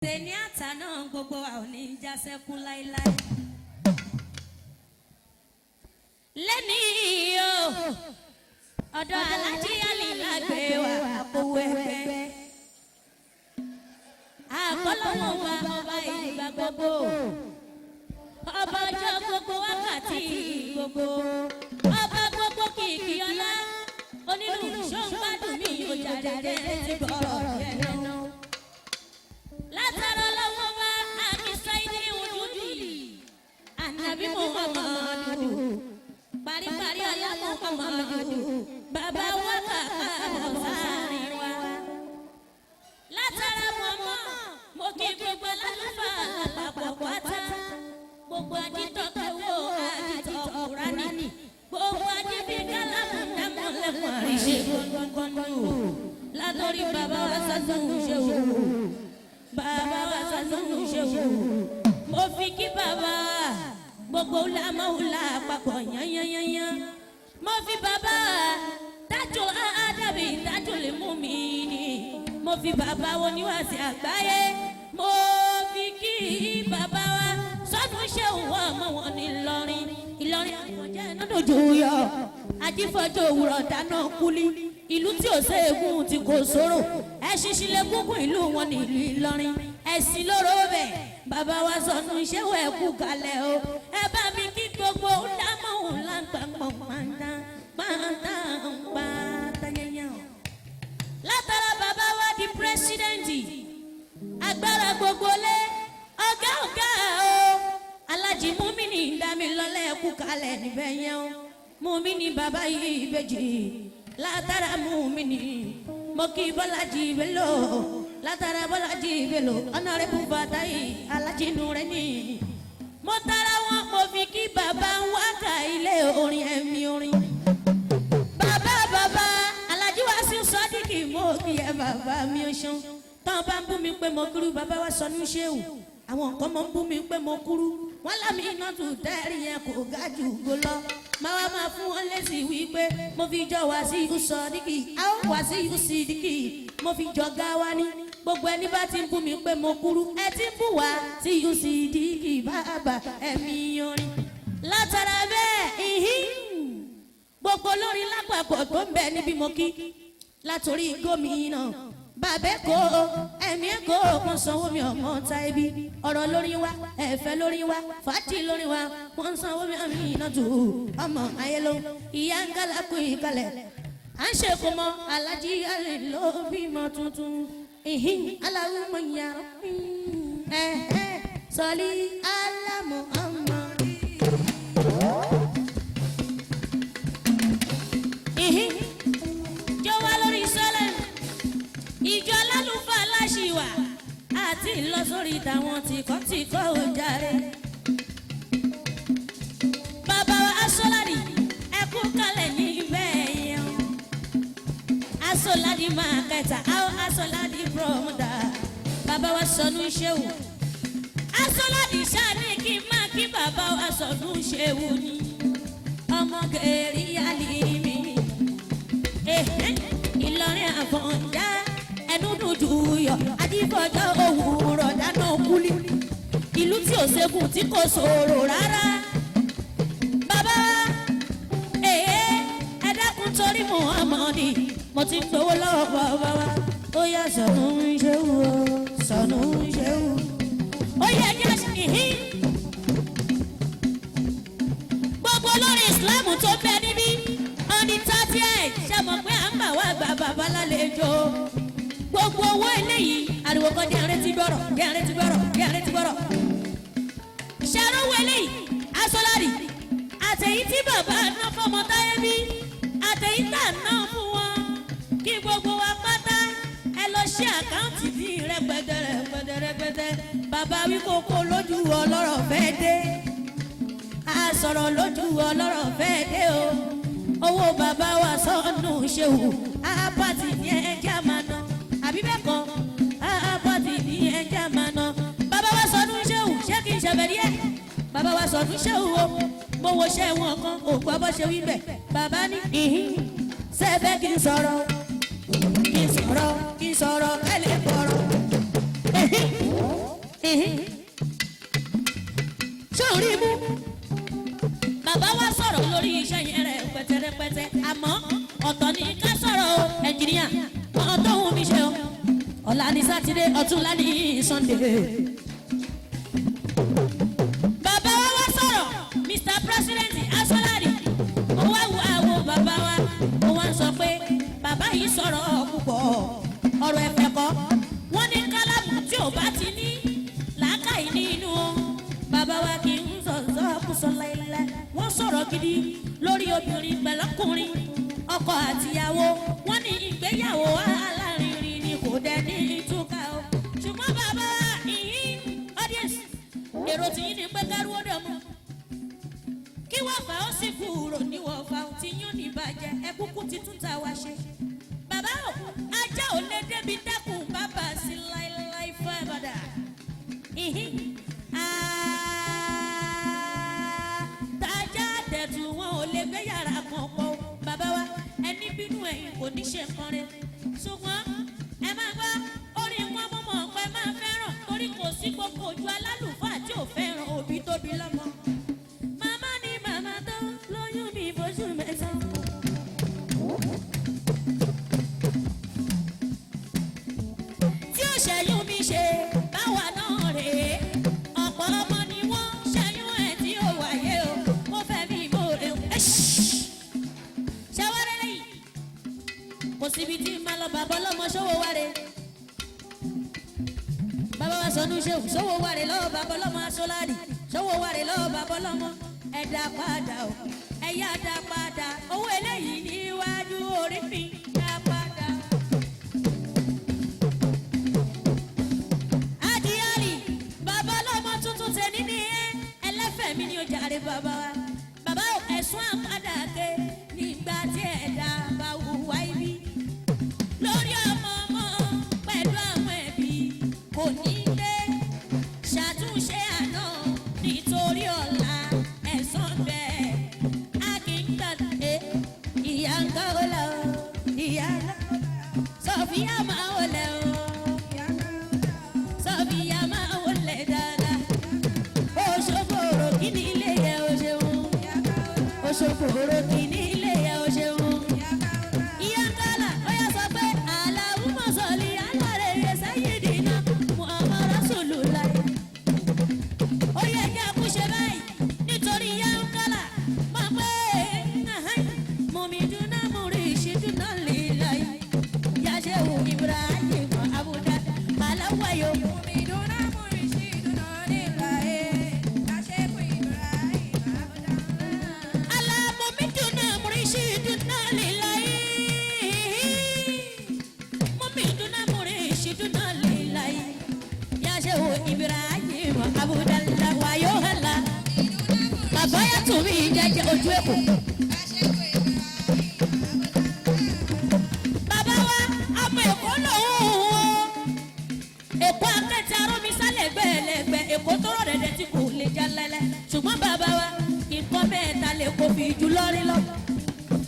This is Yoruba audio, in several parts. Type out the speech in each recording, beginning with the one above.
Tèmi àtàná gbogbo wa ò ní já sẹ́kún láéláé. Lẹ́ni o, ọ̀dọ̀ Alájí Àlì lágbè wá àpòwò ẹgbẹ́. Àkọ́lọ́wọ́ wa ọba ìgbà gbogbo. Ọba ọjọ́ gbogbo wákàtí gbogbo. Ọba gbogbo kìkì ọlá. Onírú ṣóńgbádùn mi ò jàre jẹ́ ti gbọ́rọ̀ yẹn náà látara lọ́wọ́ wa àkísà ilé ojúdì ànàbí muhammadu paríparí ọlá muhammadu bàbá wa kàkà sáárín wa. Látara mọ́mọ́ mo kí gbogbo alálùfáà lápapọ̀ pátá, gbogbo ajítọ́ kẹwọ́, ajítọ́ kúránì, gbogbo ajíbí kálámù dámọ̀lẹ́kùn àríṣe gbọ̀ngbọ̀ngbọ̀n látọ̀rí bàbá wa sásùn ṣe wò, bàbá wa sásùn ṣe wò. Mo fi kí bàbá gbogbo làmọ́wùlà àpapọ̀ yányányányán. Mo fi bàbá tájò ádàbí tájò lè mú mi ní. Mo fi bàbá wo níwáṣí àgbáyé. Mo fi kí bàbá wa sọ́dún ṣe òwò ọmọ wọn ní Ìlọrin. Ìlọrin àkànjẹ́ nínú yọ. Ajífọ́jọ́ òwúrọ̀ dáná kúlí. Ìlú tí ò ségun tí kò sóró. Ẹṣin lẹ́gúngún ìlú wọn ní ìlú Ìlọrin. Ẹ̀sìn lóró bẹ̀. Bàbá wa sọnù ṣéwọ̀ ẹ̀kú kalẹ̀ o. Ẹ bá mi kí gbogbo lámọ̀hún lágbàgbọ̀n pàǹtà pàǹtà pàǹtà yẹnyẹn. Látara bàbá wa di pírẹ́sídẹ̀ǹtì agbára gbogbo lé ọ̀gá ọ̀gá o, Alájí Múmínì Dámilọ́lá, ẹ̀kú kalẹ̀ níbẹ̀ yẹn o. Múmínì bàbá yìí ìbejì. Látara Múmínì mo kí Bọ́lájì Bello. Látara Bọ́lájì Bello, ọ̀nàrẹ́bù Fàtáyì Alájí Nurẹ́ni, mo tara wọn mo fi kí bàbá ń wákà ilé orin ẹ̀mí orin bàbá bàbá Alájí Wasiu Sọdíkì. Mo kí ẹ bàbá mi ò ṣeun. Tán bá ń bú mi pé mo kúrú, bàbá wa sọ ní ṣéwù. Àwọn nǹkan mọ̀ ń bú mi pé mo kúrú, wọ́n lámì iná tù tẹ́rì yẹn kò ga jù gbó lọ. Máa wá máa fún wọn lésì wípé mo fi jọ Wasiu Sọdíkì, àwọn Wasiu Sídíkì mo fi jọ gá wa ní. Gbogbo ẹni bá ti ń bú mi pé mo kúrú, ẹ ti ń bú Wasiu Sídíkì bàbá ẹ̀mí orin. Látara bẹ́ẹ̀ ìhín gbogbo olórin lápapọ̀ tó ń bẹ níbi mo kí, látòrí gómìnà bàbá Èkó ẹ̀mí Èkó, wọ́n sanwó mi ọmọ ta ibi ọ̀rọ̀ lórí wa, ẹ̀fẹ̀ lórí wa, fàájì lórí wa, wọ́n sanwó mi àmì iná tù ọmọ ayé ló ìyá ń gálà kú ìkàlẹ̀. À ń ṣe kó mọ Alájí Àlè ló bímọ tuntun. Ìhín aláwọ̀ yàrá ẹ̀ẹ́ sọlí alámọ̀ ọmọ. Ìhín jọ wá lórí sọ́lẹ̀ ìjọ alálùfáà láṣìwà àti lọ sórí tàwọn tìkọ́tìkọ́ ò jàre. Bàbá wa Aṣọ́ládì, ẹkú kalẹ̀ níbẹ̀ yẹn o. Aṣọ́ládì máa kẹta àwọn Aṣọ́ládì promoter bàbá wa sọnù ṣéwù. Aṣọ́ládì ṣáà kí n máa kí bàbá wa sọnù ṣéwù ni ọmọ gẹ̀ẹ́rì alimi Ìlọrin Àfọ̀njá ẹnu dùn jù yọ, ajífọjọ́ òwúrọ̀ dáná kúlí, ìlú tí ò ṣẹ́gun tí kò ṣòro rárá. Bàbá ee, ẹ dákun torí Muhammadi, mo ti ń gbowó lọ́wọ́ bàbá wa. Ó yá sọnù ń ṣe wù ó, sọnù ń ṣe wù ó yẹ kí a ṣe ìhín. Gbogbo olórin Islam tó bẹ níbí on the 30th, ṣe mọ̀ pé à ń bà wá gba bàbá lálejò. Gbogbo owó eléyìí ariwo kan jẹ́ àrètí gbọ́rọ̀ jẹ́ àrètí gbọ́rọ̀ jẹ́ àrètí gbọ́rọ̀. Ṣàrówó eléyìí aṣọ́lárì àtẹ̀yí tí bàbá ná fọmọ táyé bí àtẹ̀yí tà ná fún wọn, kí gbogbo wa pátá ẹ lọ ṣe àkáǹtì tí rẹpẹtẹ rẹpẹtẹ rẹpẹtẹ. Bàbá wí kókó lójú ọlọ́rọ̀ fẹ́ dé, a sọ̀rọ̀ lójú ọlọ́rọ̀ fẹ́ dé o. Owó bàbá wa sọ́nù ṣéwù àpàtì ní ẹja máa ná, àbí bẹ́ẹ̀ kọ́? Àpàtì ní ẹja máa ná. Bàbá wa sọ́nù ṣéwù, ṣé kí n ṣẹ̀fẹ̀ díẹ̀? Bàbá wa sọ́nù ṣéwù o, mo wo ṣẹ́ wọn kan kò gbọ́ bó ṣe wí bẹ̀. Bàbá ní ìhín sẹ́fẹ̀ kí n sọ̀rọ̀, kí n sọ̀rọ̀, kí n sọ̀rọ̀ kẹ́lẹ́ bọ̀rọ̀. Ṣé ò rí mú? Bàbá wa sọ̀rọ̀ lórí iṣẹ́ yẹn rẹ̀ pẹ̀tẹ̀rẹpẹ̀tẹ̀, àmọ́ ọ̀tọ̀ ní ká sọ̀rọ̀ o, ẹnjìníà, ọ̀tọ̀ tó wù mí ṣe o. Ọ̀la ní Sátidé, ọ̀túnla ní Sunday. Bàbá wa wá sọ̀rọ̀, Mr. President Asolari, mo wá wo àwo bàbá wa, mo wá ń sọ pé bàbá yìí sọ̀rọ̀ púpọ̀, ọ̀rọ̀ ẹ̀fẹ̀ kọ́. Wọ́n ní kálámù tí ò bá ti ní làákàyè ní inú o. Bàbá wa kì í sọ̀sọ́ kú sọ láéláé. Wọ́n sọ̀rọ̀ gidi lórí obìnrin pẹ̀lọ́kùnrin, ọkọ àtìyàwó. Wọ́n ní ìgbéyàwó alárinrin ni kò dẹ̀ ní ìtúkà o. Ṣùgbọ́n bàbá wa ìyín audience, èrò tí yín ni pé kẹ́rú ó dẹ̀ mú. Kí wọ́n fà ó sì kúrò níwọ̀n fà ó tí yín ní ìbàjẹ́ ẹ kúkú ti tún ta wá ṣe. Bàbá o, ajá ò lè débi dẹ́kun bàbá sí láéláé fún ẹ̀bàdà. Ìhín. Àtàjà tẹ̀tù wọn ò lè gbé yàrá kan pọ̀ o. Bàbá wa, ẹni bínú ẹ̀yìn kò ní ṣe nǹkan rẹ̀. Ṣùgbọ́n ẹ máa gbọ́ orin wọn, mo mọ̀ pé máa fẹ́ràn torí kò sí gbogbo ojú alálùfáà tí ò fẹ́ràn òbí tóbi lọ́mọ. Màmá ni màmá tó lóyún mi fóṣù 9. Tí ó ṣẹ́yún mi ṣe báwa náà rèé, ọ̀pọ̀ ọmọ ni wọ́n ṣẹ́yún ẹ̀ tí ó wáyé o. Mo fẹ́ mi mo rè o. Ṣé wá rẹ lẹ́yìn? Kò síbi tí màá lọ, bàbá ọlọ́mọ ṣòwò wá rè. Bàbá wa sọnù ṣéwù ṣòwò wá rè lọ́wọ́ bàbá ọlọ́mọ aṣọ́láàdì ṣòwò wá rè lọ́wọ́ bàbá ọlọ́mọ. Ẹ dá padà o, ẹ yá dá padà, owó eléyìí níwájú orí mi dá padà. Adìyẹ́lì, bàbá ọlọ́mọ tuntun tẹ̀lé ní ẹlẹ́fẹ̀ẹ́ mi ni ó jàre bàbá wa. Bàbá ò ẹ̀sùn àpàdà ké nígbà tí ẹ̀dá bá hùwà ibi. Lórí ọmọ ọmọ pẹ̀lú àwọn ẹbí kò ní gbé. Ṣàtúnṣe àná nítorí ọ̀la ẹ̀san bẹ́ẹ̀. A kì í gbàgbé ìyá ń kọ́ ó lọ, ìyá ń kọ́ ó lọ. Sọ̀fíà máa wọlé o. Sọfíà máa wọlé dáadáa. Oṣogbòrò kí ni ilé yẹ o ṣeun. Oṣogbòrò kí ni ilé yẹ o ṣeun. Ìyá Kọ́lá ó yà sọ pé Allahumma salli ala sayyidina Muhammad Rasulullah. Ó yẹ kí a kú ṣe báyìí nítorí ìyá Kọ́lá máa pé mùmídùnà mùrìṣídùnà lillahi. Ya Shehu Ibrahim Abuda Alawayo. Ala mumiduna murishiduna lillahi. Mumiduna murishiduna lillahi. Ya Shehu Ibrahim Abudallah wayo hala. Bàbá yà tún mí jẹ́jẹ́ ojú èkó. Bàbá wa ọmọ Èkó lòun o. Èkó akẹ́tẹ̀ arómisá lẹ́gbẹ̀lẹ́gbẹ̀, Èkó tó rọ̀ dẹ̀dẹ̀ tí kò lè já lẹ́lẹ́. Ṣùgbọ́n bàbá wa, nǹkan mẹ́ta lè kó fi jù lọ́rin lọ.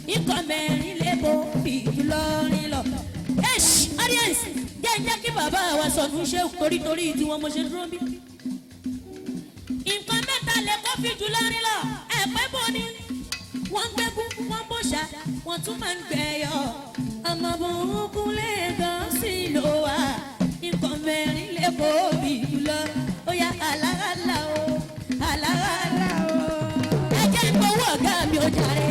Nǹkan mẹ́rin lè kó fi jù lọ́rin lọ. Eish, audience, jẹ́ ń jẹ́ kí bàbá wa sọ̀nù ṣe torítorí tiwọn mo ṣe dúró bí. Nǹkan mẹ́ta lè kó fi jù lọ́rin lọ. Ẹ̀pẹ́ bò ni wọ́n ń gbégún, wọ́n bòṣà, wọ́n tún máa ń gbẹ̀yọ̀. Ọmọ burúkú lè gan sí ló wà. Nǹkan mẹ́rin lè kó bí jùlọ. Ó yá alára o, alára o. Ẹ jẹ́ ń gbowó ọ̀gá mi ó jàre.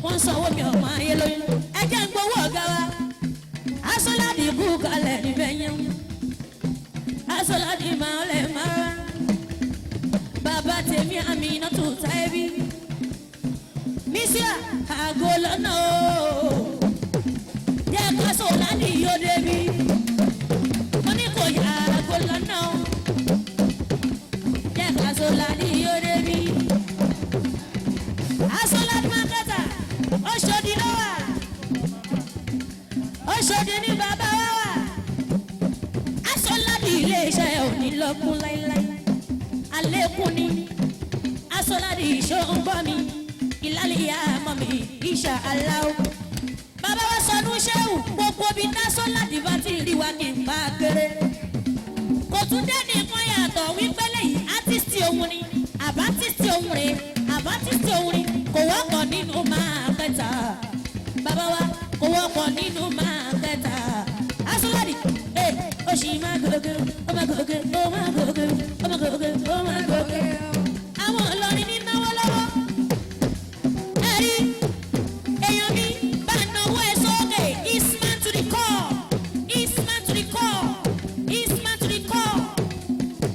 Wọ́n sanwó mi ọmọ ayé lóyún. Ẹ jẹ́ ń gbowó ọ̀gá wa. Aṣọ́ládì kú kalẹ̀ níbẹ̀ yẹn. Aṣọ́ládì máa lẹ̀ máa. Bàbá tèmi àmì iná tó ta ẹbí. Mísíà àgọ́ lọ́nà o. Jẹ́ ká sọ̀ládì yóò débi. Mo ní kò yá àgọ́ lọ́nà o. Jẹ́ ká sọ̀ládì yóò débi. Aṣọ́ládì mákàtà, Ọ̀ṣọ́dì ló wà. Ọ̀ṣọ́dì ní bàbá wa wà. Aṣọ́ládì ilé-iṣẹ́ ò ní lọ́kùn láíláí. Àlékún ni Aṣọ́ládì ìṣó ń bọ́ mi. Ìlàlíyà mọ́ mi, ìṣà aláwọ̀. Bàbá wa sọ Ọdún ṣéwù gbogbo bíi Tasọ́ládì bá ti rí wa kí n bá a kéré. Kò tún dé nìkan yàtọ̀ wípé lẹ́yìn átìsì òun ni àbátìsì òun rè àbátìsì òun ni kò wọ́pọ̀ nínú máa kẹta. Bàbá wa kò wọ́pọ̀ nínú máa kẹta. Asọ́ládì ẹ ó sì máa gògé ó máa gògé ó máa gògé ó máa gògé ó máa gògé. Àwọn Ìlọrin ní náwó lọ́wọ́. Ẹ̀rí èèyàn mi bá náwó ẹ sókè. Isman to the core, Isman to the core, Isman to the core.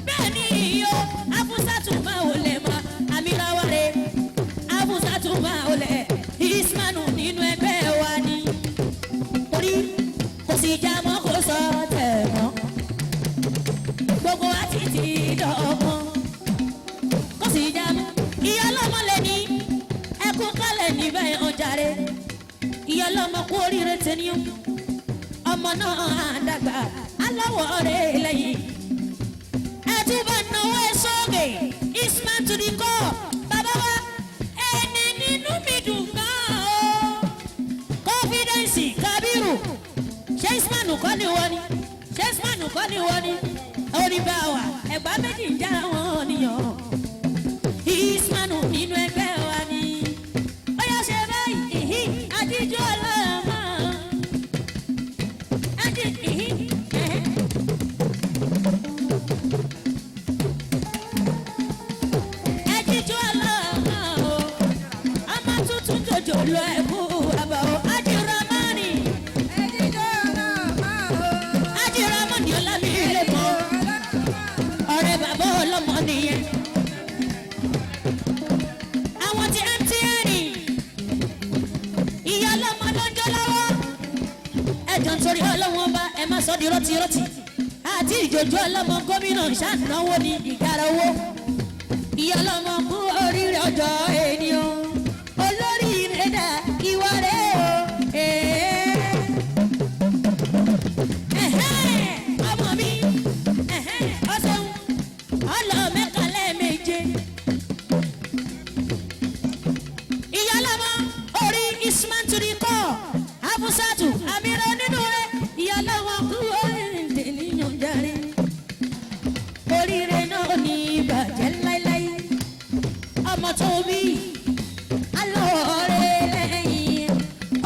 Bẹ́ẹ̀ ni iyo Afusatu máa wò lẹ̀ mọ́ Amíráwárẹ̀. Afusatu máa wò lẹ̀ Ismanu nínú ẹgbẹ́ wa ni. Torí kò sì já mọ́ kó sọ tẹ̀ mọ́. Gbogbo wa ti ti dọ̀kan kó sì já mọ́. Ìyá ọlọ́mọ lè ní ẹkún kálẹ̀ níbẹ̀ ọjàre. Ìyá ọlọ́mọ kú oríire tẹ́ni o. Ọmọ náà á dàgbà aláwọ̀ rẹ̀ lẹ́yìn. Ẹ tún bá náwó ẹ sókè Isman to the core. Bàbá wa ẹni nínú mi dùn gan o. Confidence Kabiru. Ṣé Isman kọ́ ni wọ́n ni? Ṣé Isman kọ́ ni wọ́n ni? Oníbàwà ẹ̀gbá méjì ń jára wọn níyàn. Ismanu nínú ẹgbẹ́ wa ni. Ó yá ṣe báyìí, ìhí, àjíjọ́ ọlọ́mọ. Ají ìhí, ẹ̀hẹ́. Àjíjọ́ ọlọ́mọ o. Ọmọ tuntun jòjò lọ ẹ̀kú àbọ̀ o. Ajíramọ́ni, Ajíramọ́ni Ọlámilẹ́kan. Ọ̀rẹ́ bàbá ọlọ́mọ nìyẹn. Àwọn ti MTN ìyá ọlọ́mọ ló ń jó lọ́wọ́. Ẹjọ́ nítorí ọlọ́wọ́n bá ẹ má sọ di rọ́tìrọ́tì. Àti ìjòjò ọlọ́mọ gómìnà ṣàǹnáwó ní ìgara owó. Ìyá ọlọ́mọ kú oríire ọjọ́ ènìyàn. Olórí rẹ̀ dà ìwà rẹ̀ o. Ẹ̀hẹ́n, ọmọ mi, ẹ̀hẹ́n, ọ̀sẹ̀hún, ọlọ́mẹ́ka lẹ́ẹ̀méje. Ìyálọ́mọ orí Isman to the core Afusatu àmìrà nínú rẹ ìyálọ́mọ kú oríire níyàn járe. Oríire náà ní ìbàjẹ́ láíláí. Ọmọ tó bí alọ́ọ̀rẹ́ lẹ́yìn.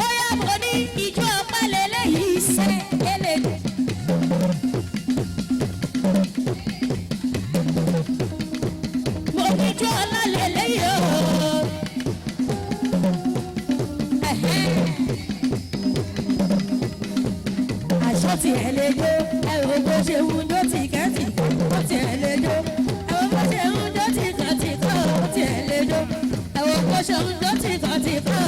Ó yá mo ní ìjọ ọpẹ́lẹ̀ lẹ́yìn iṣẹ́ ẹlẹ́dẹ̀. Mo ní ìjọ ọlálẹ̀ lẹ́yìn o. Aṣọ ti ẹ̀ lè jó, ẹ wo bó ṣe ń jó tìkẹ́tìkẹ́, ó ti ẹ̀ lè jó. Ẹ wo bó ṣe ń jó tìkẹ́tìkẹ́, ó ti ẹ̀ lè jó. Ẹ wo bó ṣe ń jó tìkẹ́tìkẹ́.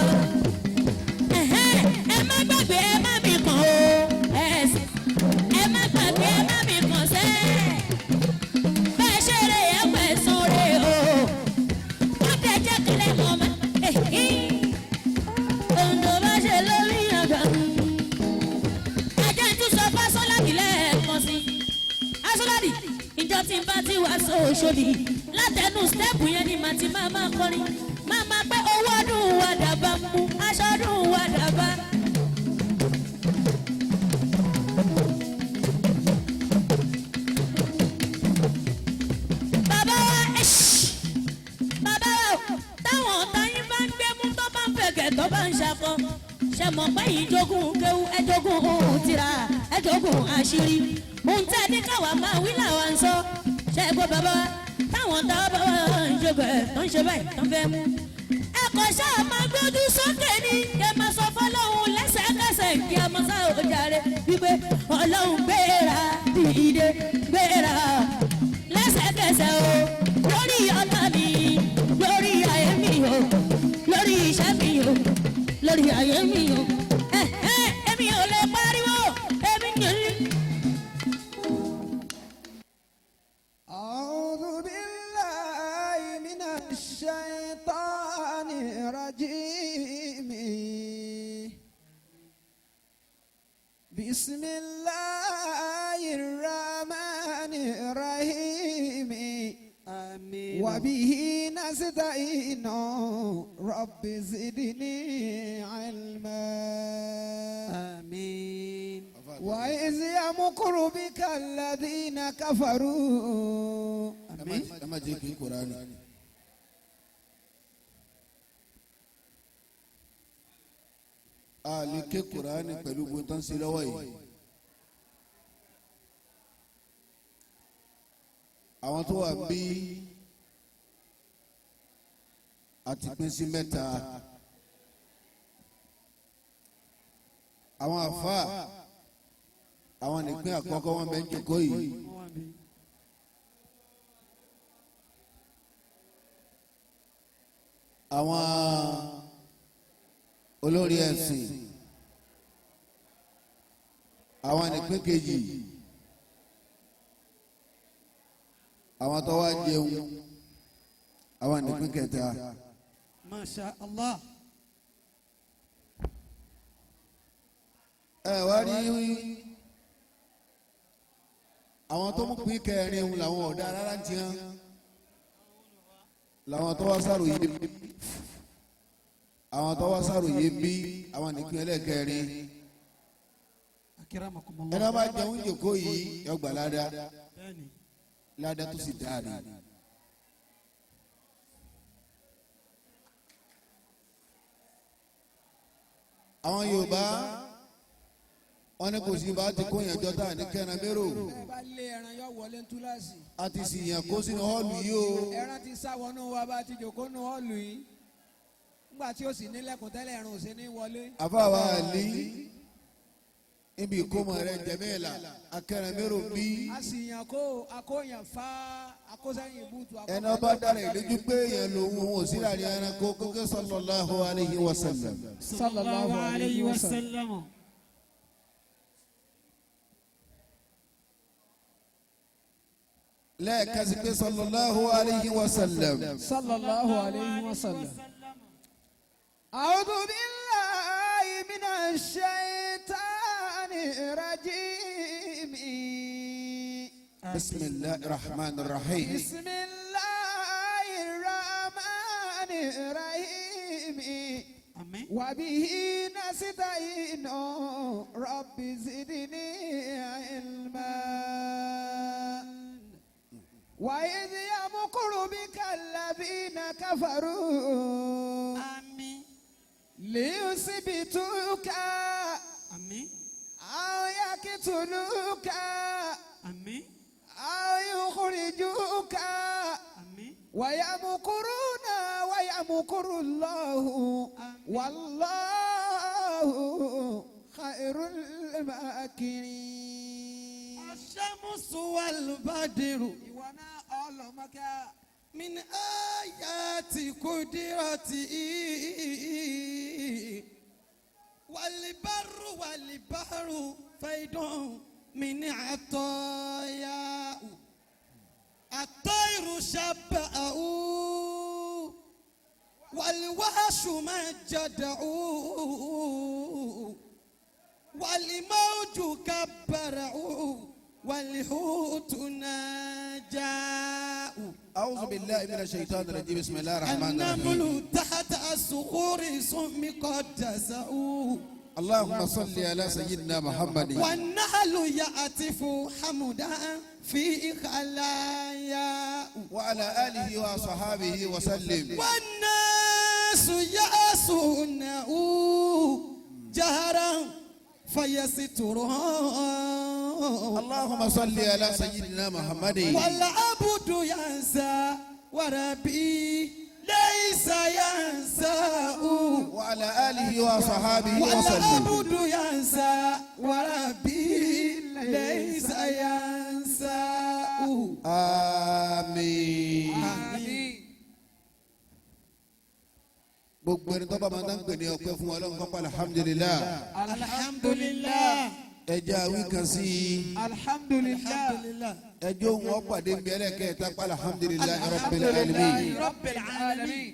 Ẹ̀hẹ́n, ẹ má gbàgbé ẹ má mi kàn o. Ẹ má gbàgbé ẹ má mi kàn sẹ́. Bẹ́ẹ̀ ṣe rè é pẹ̀ sùn rè o. Wọ́n tẹ̀ jẹ́ kílẹ̀ mọ́ ma. Ohun tó bá ṣe lórí àgbà. Ajá tún sọ fásọ́ládì lẹ́ẹ̀kan sí. Asọ́ládì, ìjọ tí n bá ti wá sóòṣòdì. Látẹnu stẹ́ẹ̀pù yẹn ni màá ti máa máa kọrin. Máa máa pẹ́ owó ọdún wa dàbà mú, aṣọ ọdún wa dàbà. Bàbá wa ẹ̀ṣì. Bàbá wa o, táwọn ọ̀tá yín bá ń gbé mú tó bá ń fẹ̀gẹ̀ tó bá ń ṣakọ. Ṣé mọ̀ pé yìí jogún kéwú ẹ jogún ohun tìrà ẹ jogún àṣírí. Ohun tí a ní káwa máa wí làwa ń sọ. Ṣé ẹ gbọ́ bàbá wa? Táwọn ọ̀tá bá wà ń ṣogbẹ̀ tó ń ṣe báyìí tó ń fẹ́ mú. Ẹ kò ṣáà máa gbójú sókè ní kí ẹ máa sọ fọlọ́hún lẹ́sẹ̀kẹsẹ̀ kí ẹ máa sá òjàre wípé Ọlọ́run gbéra dìde gbéra lẹ́sẹ̀kẹsẹ̀ o lórí ọ̀tá mi lórí ayé mi o lórí iṣẹ́ mi o lórí ayé mi o ẹ ẹ èmi ò lè pariwo èmi ní. أعوذ بالله من الشيطان الرجيم بسم الله الرحمن الرحيم آمين وبه نستعين رب زدني علما وإذ يمكر بك الذين كفروا. Ẹ má jẹ́ kí Kùránì. A lè ké Kùránì pẹ̀lú gbogbo tó ń ṣe lọ́wọ́ yìí. Àwọn tó wà bí a ti pín sí mẹ́ta. Àwọn àfáà, àwọn nìpín àkọ́kọ́, wọn bẹ ń jókòó yìí. Wọ́n wà bí. Àwọn olórí ẹ̀sìn, àwọn nìpín kejì. Àwọn tó wá jẹun, àwọn nìpín kẹta. Masha Allah. Ẹ wá rí àwọn tó mú pín kẹrin ń làwọn ọ̀dà rárá ń tiẹ́, làwọn tó wá sàròyé bí, àwọn tó wá sàròyé bí, àwọn nìpín ẹlẹ́kẹrin. Akramakumullah. Ẹni wọn bá jẹun jòkó yìí, yọ gbà ládàá. Bẹ́ẹ̀ni. Ládàá tó sì dáa ni. Àwọn Yorùbá, wọn ní kò sí bá ti kó yẹn jọ tá à ní kẹran mérò. Bẹ́ẹ̀ bá lé ẹran, yọ wọlé túláàsì. A ti sì yàn kó sínú họ́ọ̀lù yìí o. Ẹran ti sá wọnú wa bá ti jòkó nù họ́ọ̀lù yìí. Nígbà tí ó sì nílẹ̀kùn tẹ́lẹ̀, ẹran ò sí ní wọlé. Àfàwà àlí, níbi ìkómọ rẹ jẹmẹ́ẹ̀lá, akẹran mérò bí. A sì yàn kó akóyàn fá akósẹ́yìn bútu. Ẹni ọba dára ìlójú pé èèyàn lòun, òun ò sí láàrin ẹranko kókè. Sallallahu alayhi wa sallam. Sallallahu alayhi wa sallam. Lẹ́ẹ̀kan sí pé sallallahu alayhi wa sallam. Sallallahu alayhi wa sallam. أعوذ بالله من الشيطان الرجيم. Bisimilahi rahman rahim. بسم الله الرحمن الرحيم. Àmín. وبه نستعين، رب زدني علما. وإذ يمكر بك الذين كفروا Àmín. ليثبتوك Àmín. أو يقتلوك Àmín. أو يخرجوك. Àmín. ويمكرون ويمكر الله، والله خير الماكرين. الشمس والبدر Ìwọ náà ọlọmọkẹ́. من آيات قدرته، والبر والبحر فيض من عطاياه، الطير شبأه والوحش مجده، والموج كبره والحوت ناجاه. أعوذ بالله من الشيطان الرجيم، بسم الله الرحمن الرحيم. النمل تحت الصخور سم قدسه. اللهم صل على سيدنا محمد. والنحل يعطف حمدا في خلايا. وعلى آله وصحابه وسلم. والناس يعصونه جهرا فيسترهم. اللهم صل على سيدنا محمد. والعبد ينسى وربي ليس ينساه. وعلى آله وصحابه وسلم. والعبد ينسى وربي ليس ينساه. آمين. Àmín. Gbogbo ẹni tó bá máa ń pè ní ọpẹ́ fún Ọlọ́run kọ́pá alhamdulillah. Alhamdulillah. Ẹjẹ́ àwí kan sí i. Alhamdulillah. Alhamdulillah. Ẹjọ́ òun ọ̀pàdé ń bí ẹlẹ́kẹ̀ẹ́ta pa alhamdulillah rabbil alamin. Rabbil alamin.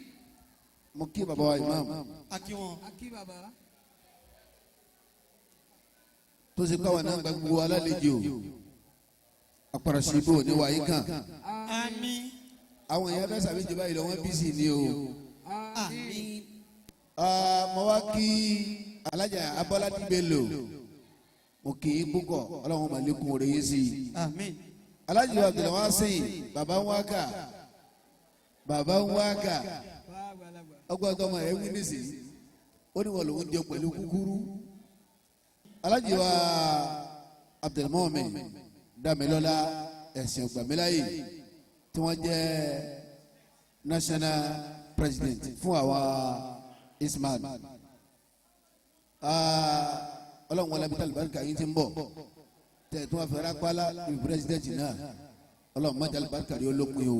Mo kí bàbá wa imam Akiwọn. Akí bàbá. Tó ṣe káwọn náà gba gbogbo alálejò apàràṣìbò ní wàyí kan. Àmín. Àwọn èèyàn fẹ́ sàbíjì báyìí lọ, wọ́n bí sí ni o. Àmín. Ah, mo wá kí Alájà Abọ́ládé Bello. Mo kì í púpọ̀, ọlọ́run mà lékún oore yín sí i. Àmín. Alhaji Abdulwasi, baba ń wákà, baba ń wákà, ọgbọ́n tọmọ ẹ̀ wí nísìnyí, ó ní wọn lòún jẹ pẹ̀lú kúkúrú. Alhaji wa Abdulmumin Damilọ́lá ẹ̀sìn ọ̀gbàmíláyè, tí wọ́n jẹ́ national president fún àwa Isman. Ọlọ́run wọlé abita alibarika yín ti ń bọ̀ tẹ̀ tí wọ́n fẹ́rẹ́ apálá ibi president náà. Ọlọ́run má jẹ́ alibarika rí olópin o.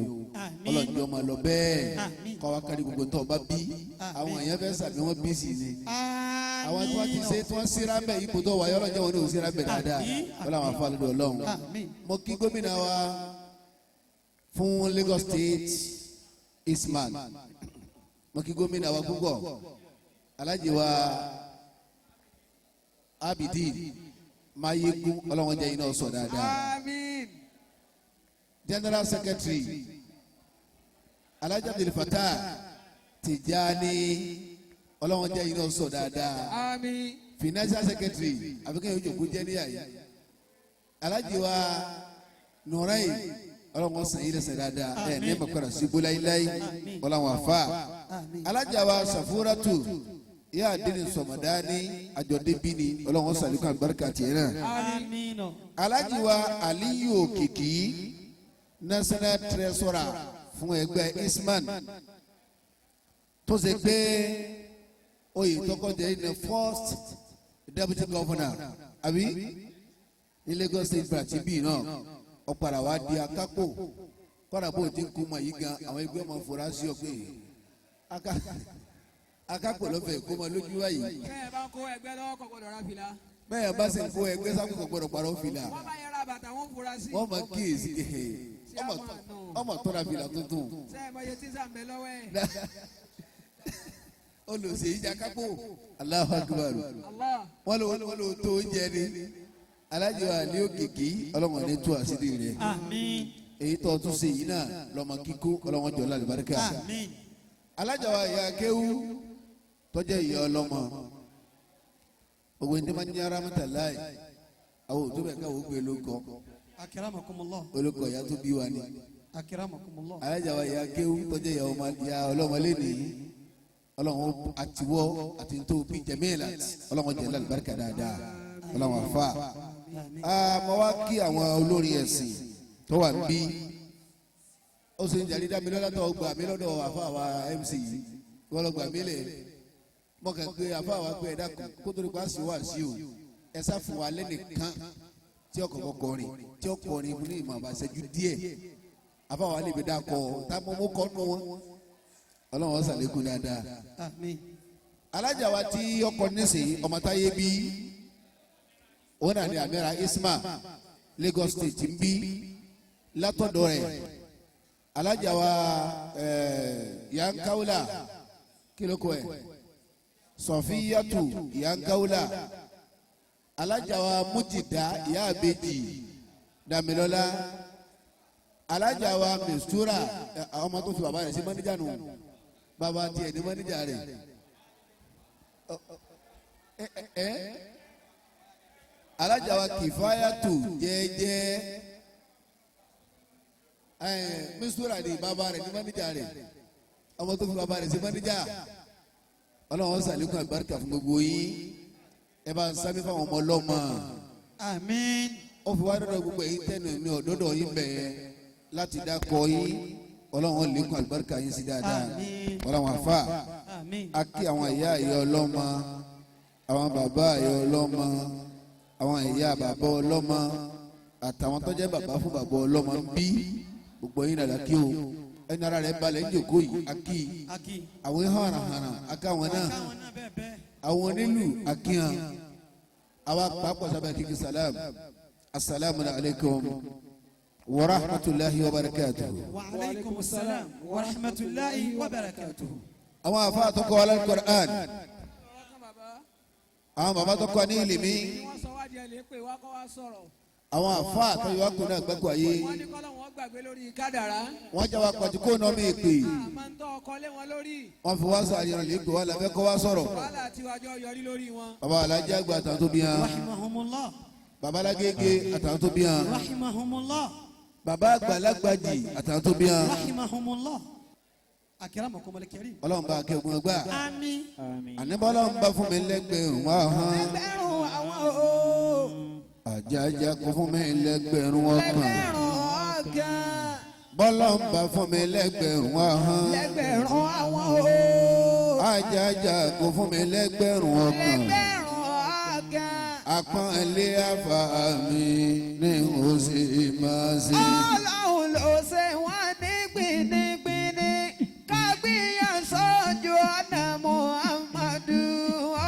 Ọlọ́run jẹ́ ọmọ lọ bẹ́ẹ̀. Àmín. Kọ́ wa kárí gbogbo tó o bá bí. Àwọn èèyàn fẹ́ sàbí wọn bí sí ni. Àwọn tí wọ́n ti ṣe, tí wọ́n síra mbẹ́ ipò tó wáyé, ọlọ́run jẹ́ wọn ní òun síra mbẹ́ dáadáa. Àmín. Wọ́n làwọn afọ àlejò ọlọ́run. Àmín. Mo kí gómìnà wa fún Lagos State Isman. Mo kí gómìnà wa púpọ̀, Alhaji wa Abidi Mayegun. Ọlọ́run jẹ́ iná sọ dáadáa. Àmín. General Secretary Alhaji Abdul Fatah Tijani, ọlọ́run jẹ́ iná sọ dáadáa. Àmín. Financial Secretary, àfikún yóò jòkó jẹ́ níyà yìí, Alhaji wa Nurayi, ọlọ́run sàn yín lẹ́sẹ̀ dáadáa. Ẹ̀ ní makara síbú láyíláyí, ọlọ́run àfa. Àmín. Alhaji wa Safuratu yíyá àdínní sọmọdání àjọdébí ni, ọlọ́run sàlékún àlùbáríkà tiẹ̀ náà. Àmín. Alhaji wa Aliyu Òkìkí, national treasurer fún ẹgbẹ́ Isman, tó ṣe pé oyè tọkọjẹ ní first deputy governor àbí ní Lagos State branch bíi náà, ọ̀padà wa di akápò. Kọ́dà bó ti ń kú mọ̀ yìí gan, àwọn ẹgbẹ́ ọmọ fura sí ọ pé akápò lọ́fẹ̀ẹ́ kó mọ lójú wáyé. Bẹ́ẹ̀ bá ń kó ẹgbẹ́ lọ́wọ́, kò gbọ́dọ̀ ra fìlà. Bẹ́ẹ̀ bá sì ń kó ẹgbẹ́ sákòókò, gbọ́dọ̀ parọ́ fìlà. Wọ́n bá yẹra bàtà, wọ́n fura sí. Wọ́n mọ̀ kíyèsí ọmọ tọ́ra fìlà tuntun. Sẹ́ẹ̀ mọ iye tí sàmbẹ́ lọ́wọ́ ẹ̀? Olùsè yìí jakápò. Allahu Akbar. Allah. Wọ́n lò tó oúnjẹ ni. Alájọ àlẹ́ òkìkí, ọlọ́mọ ní tú àṣírí rẹ̀. Àmín. Èyí tó tún ṣe yìí náà lọ́mọ kíkó, ọlọ́mọ jọ lálùbáríkà. Àmín. Alájọ wa ìyá kéwú, tọ́jú ìyá ọlọ́mọ, òwe ní ma ń yára mọ́tàláì, àwọn òtún bẹ̀ káwọ́ gbé lóko. Akramakumullah. Olùkọ́ ìyá tó bí wa ni. Akramakumullah. Alájà wa ìyá kéwú, tọ́jú ìyá ọmọ, ìyá ọlọ́mọ lẹ́nìí, ọlọ́run àtiwọ́ àti tó bí jẹ̀míìlà, ọlọ́run jẹ̀ lálùbáríkà dáadáa, ọlọ́run àfa. Àmín. Mo wá kí àwọn olórin ẹ̀sìn tó wà níbí. Ó sì ń jàrí dámi lọ́dọ̀ tó gbà mí lọ́dọ̀ àfa wa MC yìí, wọ́n lọ gbà mí lẹ̀. Mo kàn pé àfa wa pé ẹ̀dá kó tó ní kó a sì wá sí o, ẹ sá fún wa lẹ́nìkan tí ọkọ̀ kọrin, tí ó kọrin fún ní ìmọ̀ àbàṣẹ́jú díẹ̀. Àfa wa lè fi dá kọ tá mo mú kọ́ nù wọn. Ọlọ́run ó ṣàlékún dáadáa. Àmín. Alájà wa tí ọkọ nísìnyí, ọmọ táyé bí, òun náà ni Amira Isma Lagos State ń bí látọ̀dọ̀ rẹ̀. Alájà wa Yankawula, kí ló kọ ẹ̀, Sọfíyàtù Yankawula. Alájà wa Mujida ìyá àbèjì Damilọ́lá. Alájà wa Mistura, ọmọ tó fi bàbá rẹ̀ sí mọ́níjà nù, bàbá tiẹ̀ ní mọ́níjà rẹ̀. Ẹ ẹ alájà wa Kìfáyàtù jẹ́jẹ́ ẹ Mistura ni bàbá rẹ̀ ní mọ́níjà rẹ̀, ọmọ tó fi bàbá rẹ̀ sí mọ́níjà. Ọlọ́run sàlékún àlùbáríkà fún gbogbo yín. Ẹ bá ń sábẹ́ fáwọn ọmọ ọlọ́mọ. Àmín. Ó fi wá dọ́dọ̀ gbogbo èyí tẹnu mi ọ̀dọ́dọ̀ yín bẹ̀ẹ́ láti dákọ̀ yín. Ọlọ́run lékún àlùbáríkà yín sí dáadáa. Àmín. Ọlọ́run àfà. Àmín. A kí àwọn ìyá ìyá ọlọ́mọ, àwọn bàbá ìyá ọlọ́mọ, àwọn ìyá bàbá ọlọ́mọ, àtàwọn tó jẹ́ bàbá fún bàbá ọlọ́mọ ń bí. Gbogbo yín nàdà kí o. Ẹni ara rẹ̀ balẹ̀ ń jòkó yìí, a kí i. Aki. Àwọn hànàhànà, a ká àwọn náà. Káwọn náà bẹ́ẹ̀ bẹ́ẹ̀. Àwọn onílù, akíyan àwa pàápàá sábà kíkí salam. Asalaamu alaykum wa rahmatulahi wa barakatuhu. Wa alaykum salam wa rahmatulahi wa barakatuhu. Àwọn afa àtọkọ alukur'an, Ọ̀rọ̀ kan bàbá. àwọn bàbá tó kọ́ ní ìlìmí, Tí wọ́n sọ wádìí ẹ̀ lè pè wá kọ́ wá sọ̀rọ̀. Àwọn afa àtọyọ akùnrin àgbẹ̀kọ̀ ayé. Wọ́n ní kọ́lọ́ wọn gbàgbé lórí kádàrá. Wọ́n já wa pàtó kó nà mí pè. Àmọ́ ń tọ́ ọkọ lé wọn lórí. Wọ́n fi wá sọ àyàn lè pè wá làbẹ́ kọ́ wá sọ̀rọ̀. Wàhálà tiwájọ́ yọrí lórí wọn. Bàbá alájà àgbà àtàwọn tó bí hàn. Rahimahumullah. Bàbá Lágége àtàwọn tó bí hàn. Rahimahumullah. Bàbá àgbàlagbàjì àtàwọn tó bí hàn. Rahimahumullah. Akramakum al-karim. Ọlọ́run bá kẹ́ ogun ọgbà. Àmín. Àní bọ́lọ́run bá fún mi lẹ́gbẹ̀rún ahọ́n. Ẹgbẹ̀rún àwọn o. Àjàjà kò fún mi lẹ́gbẹ̀rún ọkàn. Lẹ́gbẹ̀rún ọ̀kan. Bọ́lọ́run bá fún mi lẹ́gbẹ̀rún ahọ́n. Lẹ́gbẹ̀rún àwọn o. Àjàjà kò fún mi lẹ́gbẹ̀rún ọkàn. Lẹ́gbẹ̀rún ọ̀kan. Àpọ́nlé àfa mi ni ó sì máa ṣe. Ọlọ́run ló ṣe wọ́n ní gbinigbini kágbíyàn sójú ọ̀nà Muhammadu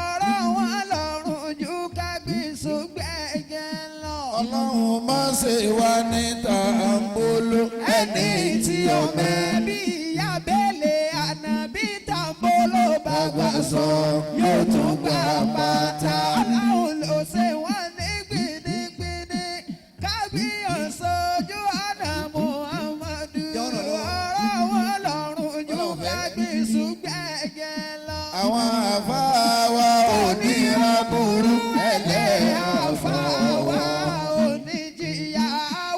ọ̀rọ̀ wọn lọ́rùn ju kágbísù gbẹ̀gẹ̀ lọ. Ọlọ́run má ṣe wá ní tàǹbóló ẹni tí ó mẹ́. Bí ìyá bẹ́lẹ̀ ànábì tàǹbóló bá gbà sọ yóò tún gbà pátá. Ọlọ́run ló ṣe wọ́n ní gbinigbini kágbíyàn sójú ọ̀nà Muhammadu ọ̀rọ̀ wọn lọ́rùn ju kágbísù gbẹ̀gẹ̀ lọ. Àwọn àfáà wa ò ní rábùrú ẹlẹ́ àfáà wa. Oníjìyà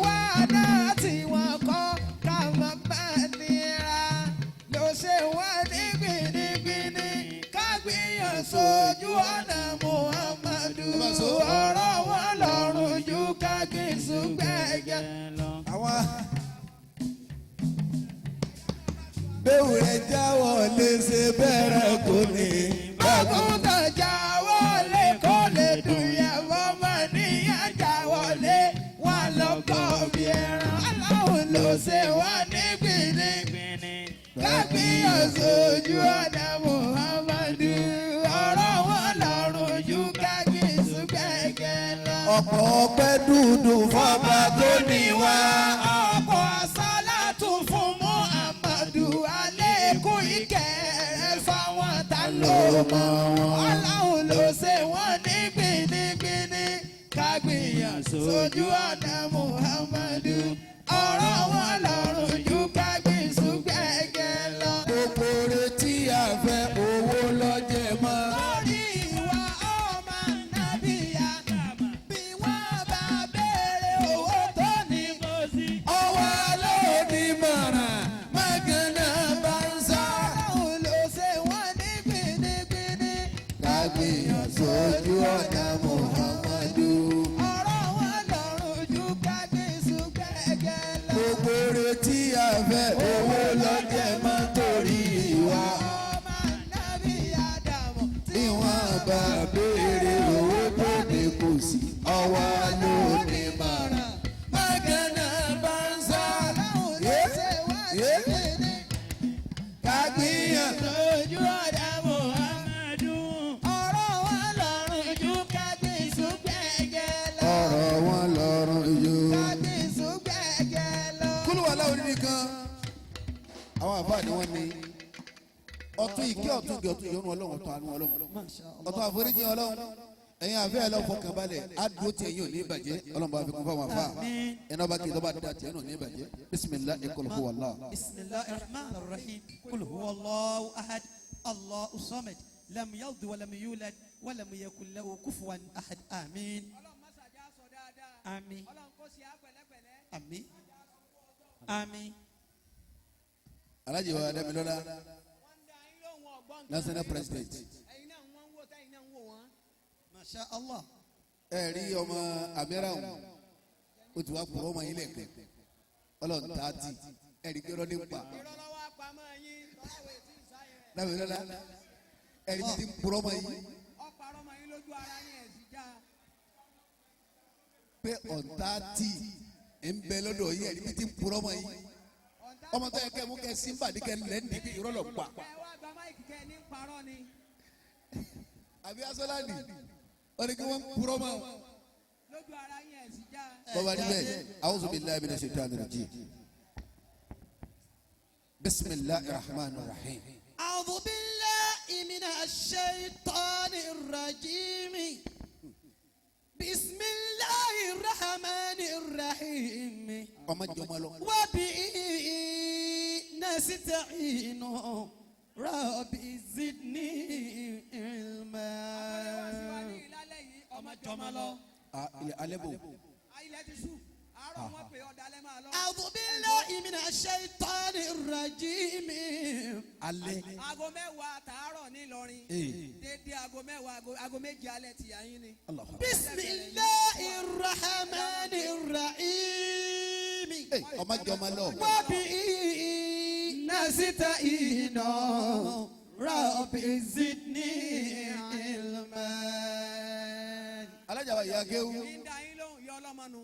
wa náà tí wọ́n kọ́ ká má má nira ló ṣe wọ́n ní gbinigbini ká gbìyàn sójú ọ̀nà Muhammadu ọ̀rọ̀ wọn lọ́rùn ju ká gbìsù gbẹ̀gẹ̀. Àwọn bẹ́ẹ̀ rẹ̀ jáwọ́ lè ṣe bẹ̀rẹ̀ kò ní. Bágùntàn jáwọ́lé kó lè dùn yẹ̀wọ́ mọ̀ níyàn jáwọ́lé wọn lọ́kọ̀ bí ẹran. Aláwo ló ṣe wọ́n ní gbìngbìn. Kábíyàn sójú ọ̀nà Muhammadu. Ọ̀rọ̀ wọn lọ́rùn ju kábíyèsí gbẹ̀gẹ̀ lọ. Ọ̀pọ̀ ọpẹ́ dúdú fọba tó ní wá. Ọ̀pọ̀ àsálàtù fún Muhammadu. Àlékún ìkẹ́ rẹ̀ fáwọn tá ló mọ̀ wọn. Ọlọ́run ló ṣe wọ́n ní gbinigbini. Kágbìyàn sójú ọ̀nà Muhammadu. Ọ̀rọ̀ wọn lọ́rùn ju kágbìsù gbẹ̀gẹ̀ lọ. Gbogbo retí àfẹ́ owó lọ́jẹ̀ mọ́. Lórí ìwà ọmọ nábìyà, bí wọ́n bá béèrè owó tó ní. Ọwọ́ lóní mọ̀ràn mọ́gànnà bá ń sá. Ọlọ́run ló ṣe wọ́n ní gbinigbini. Kágbìyàn sójú ọ̀nà Muhammadu. Ọ̀rọ̀ wọn lọ́rùn ju kágbìsù gbẹ̀gẹ̀ lọ. Gbogbo retí àfẹ́ owó lọ́jẹ̀ mọ́ torí ìwà. Ọmọ nábìyà dàmú. Bí wọ́n bá béèrè owó tó ní kò sí. Ọwọ́ lóní mọ̀ràn mọ́gànnà bá ń sá. Ọlọ́run ló ṣe wọ́n ní gbinigbini. Kágbìyàn. Lójú ọ̀dà Muhammadu. Ọ̀rọ̀ wọn lọ́rùn ju kágbìsù gbẹ̀gẹ̀ lọ. Ọ̀rọ̀ wọn lọ́rùn yóò. Kágbìsù gbẹ̀gẹ̀ lọ. Kúlù wà láwọn nìkan. Àwọn àfáà ni wọ́n ní ọtún ìkẹ́ ọtún ìgẹ̀ ọtún ìyọ́nú Ọlọ́run ọtún àánú Ọlọ́run ọtún àforíjì Ọlọ́run ẹ̀yin àfẹ́ ẹ̀ lọ́ fọkàn balẹ̀ àdúró tí ẹ̀yin ò ní bàjẹ́ Ọlọ́run bá fi kún fáwọn àfáà ẹ̀yin ọba kì í tọ́ba dá tiẹ̀ náà ní bàjẹ́ bisimilahi qul huwa Allah. Bismillahir Rahmanir Rahim. Qul huwa Allahu ahad. Allahu samad. Lam yalid wa lam yulad wa lam yakun lahu kufuwan ahad. Àmín. Àmín. Àmín. Àmín. Alhaji wa Damilola national president Masha Allah. ẹ rí ọmọ amẹ́ràwọ̀n ó ti wá kúrọ́ ọmọ yín lẹ́ẹ̀kan Ọlọ́run tààtì ẹ rí kí ọlọ́run ní pa Damilola ẹ rí títí ń kúrọ́ ọmọ yín. Pé ọ̀tá tí ń bẹ lọ́dọ̀ yìí ẹ̀rí bí ti ń purọ́ mọ́ yìí ọmọ tó yẹ kẹ́ mú kẹ́ sí nbàdí kẹ́ lẹ́ndì bí irọ́ lọ pa. Àbí asọ́láàdì wọ́n ní kí wọ́n ń purọ́ mọ́. Bọ́ba níbẹ̀ a'udhu billahi minash shaitani rajim bismillahir rahmanir rahim. أعوذ بالله من الشيطان الرجيم. بسم الله الرحمن الرحيم. Ọmọ jọmọ lọ. وبه نستعين رب زدني علما. Ọmọ jọmọ lọ. Ilẹ̀ alẹ́ bò. Ilẹ̀ ti ṣú, àárọ̀ wọn pè ọ́ dalẹ́ máa lọ. أعوذ بالله من الشيطان الرجيم. Alẹ́. Aago 10 tàárọ̀ nílọrin. Ee. Dédé aago 10, aago 7 alẹ́ ti yà yín ni. Allahu Akbar. بسم الله الرحمن الرحيم. Ee, ọmọ jọmọ lọ. وبه نستعين رب زدني علما. Alájà wa ìyá kéwú. Ní da yín lóhùn yọ ọlọ́mọ nu.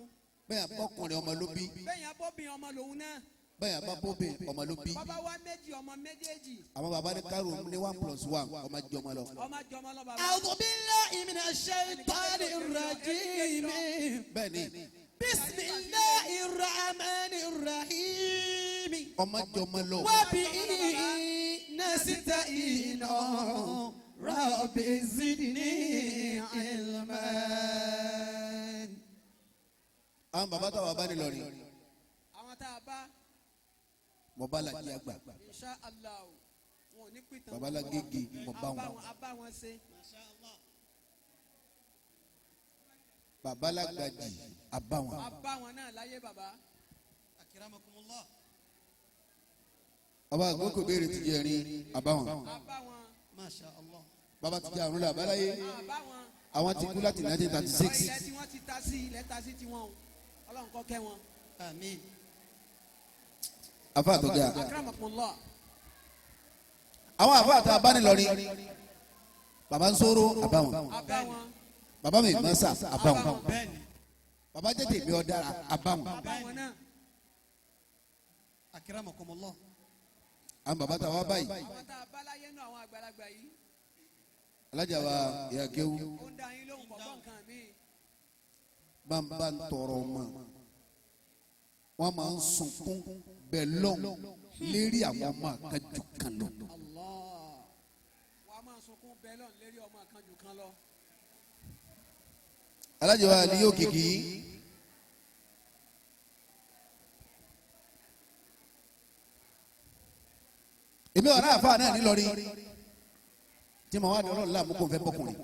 Bẹ́ẹ̀ bọ́kùnrin ọmọ ló bí. Bẹ́yìn abóbìn ọmọ lòun náà. Bẹ́ẹ̀ bá bóbin ọmọ ló bí. Bàbá wa méjì, ọmọ méjèèjì. Àwọn baba ní kárò ní 1 + 1, ọmọ jọmọ lọ. Ọmọ jọmọ lọ bàbá. أعوذ بالله من الشيطان الرجيم. Bẹ́ẹ̀ ni. بسم الله الرحمن الرحيم. Ọmọ jọmọ lọ. وبه نستعين رب زدني علما. Àwọn baba táwa bá ní lọrin. Àwọn tá a bá. Mo bá lajì àgbà. Insha Allah, wọn ò ní pìtàn. Baba la gègé, mo bá wọn. A bá wọn ṣe. Baba la gbajì, a bá wọn. A bá wọn náà láyé bàbá. أكرمكم الله. Baba àgbókò béèrè ti jẹ rin, a bá wọn. A bá wọn. ما شاء الله. Baba ti jẹ àrùn là báláyé. A bá wọn. Àwọn ti kú láti 1936. Ilẹ̀ tí wọ́n ti ta sí, ilẹ̀ ta sí tiwọn o. Ọlọ́run kó kẹ́ wọn. آمين. Afa àtọ́jà. Akramakumullah. Àwọn afa àtà abánilọrin. Baba ń sọ̀rọ̀, a bá wọn. A bá wọn. Baba mi masa, a bá wọn. بني. Baba jẹ́ tèmi ọ̀dára, a bá wọn. A bá wọn náà. أكرمكم الله. Àwọn baba táwa báyìí. Àwọn tá a bá láyé nù, àwọn àgbàlagbà yìí. Alájà wa ìyá kéwú. Ó ń dá yín lóhùn kọ̀ọ̀kan nǹkan mi. Bá ń tọrọ ọmọ, wọn máa ń sunkún bẹ́ẹ̀ lọ́n lérí àwọn ọmọ àkájù kan lọ. Allah. Wàá máa sunkún bẹ́ẹ̀ lọ́n lérí ọmọ kan jù kan lọ. Alájà wa ni yóò kìkì. Èmi ọ̀rá àfa náà nílọrin tí mo wá ní ọlọ́run láàmú kó n fẹ́ bọ́kùnrin.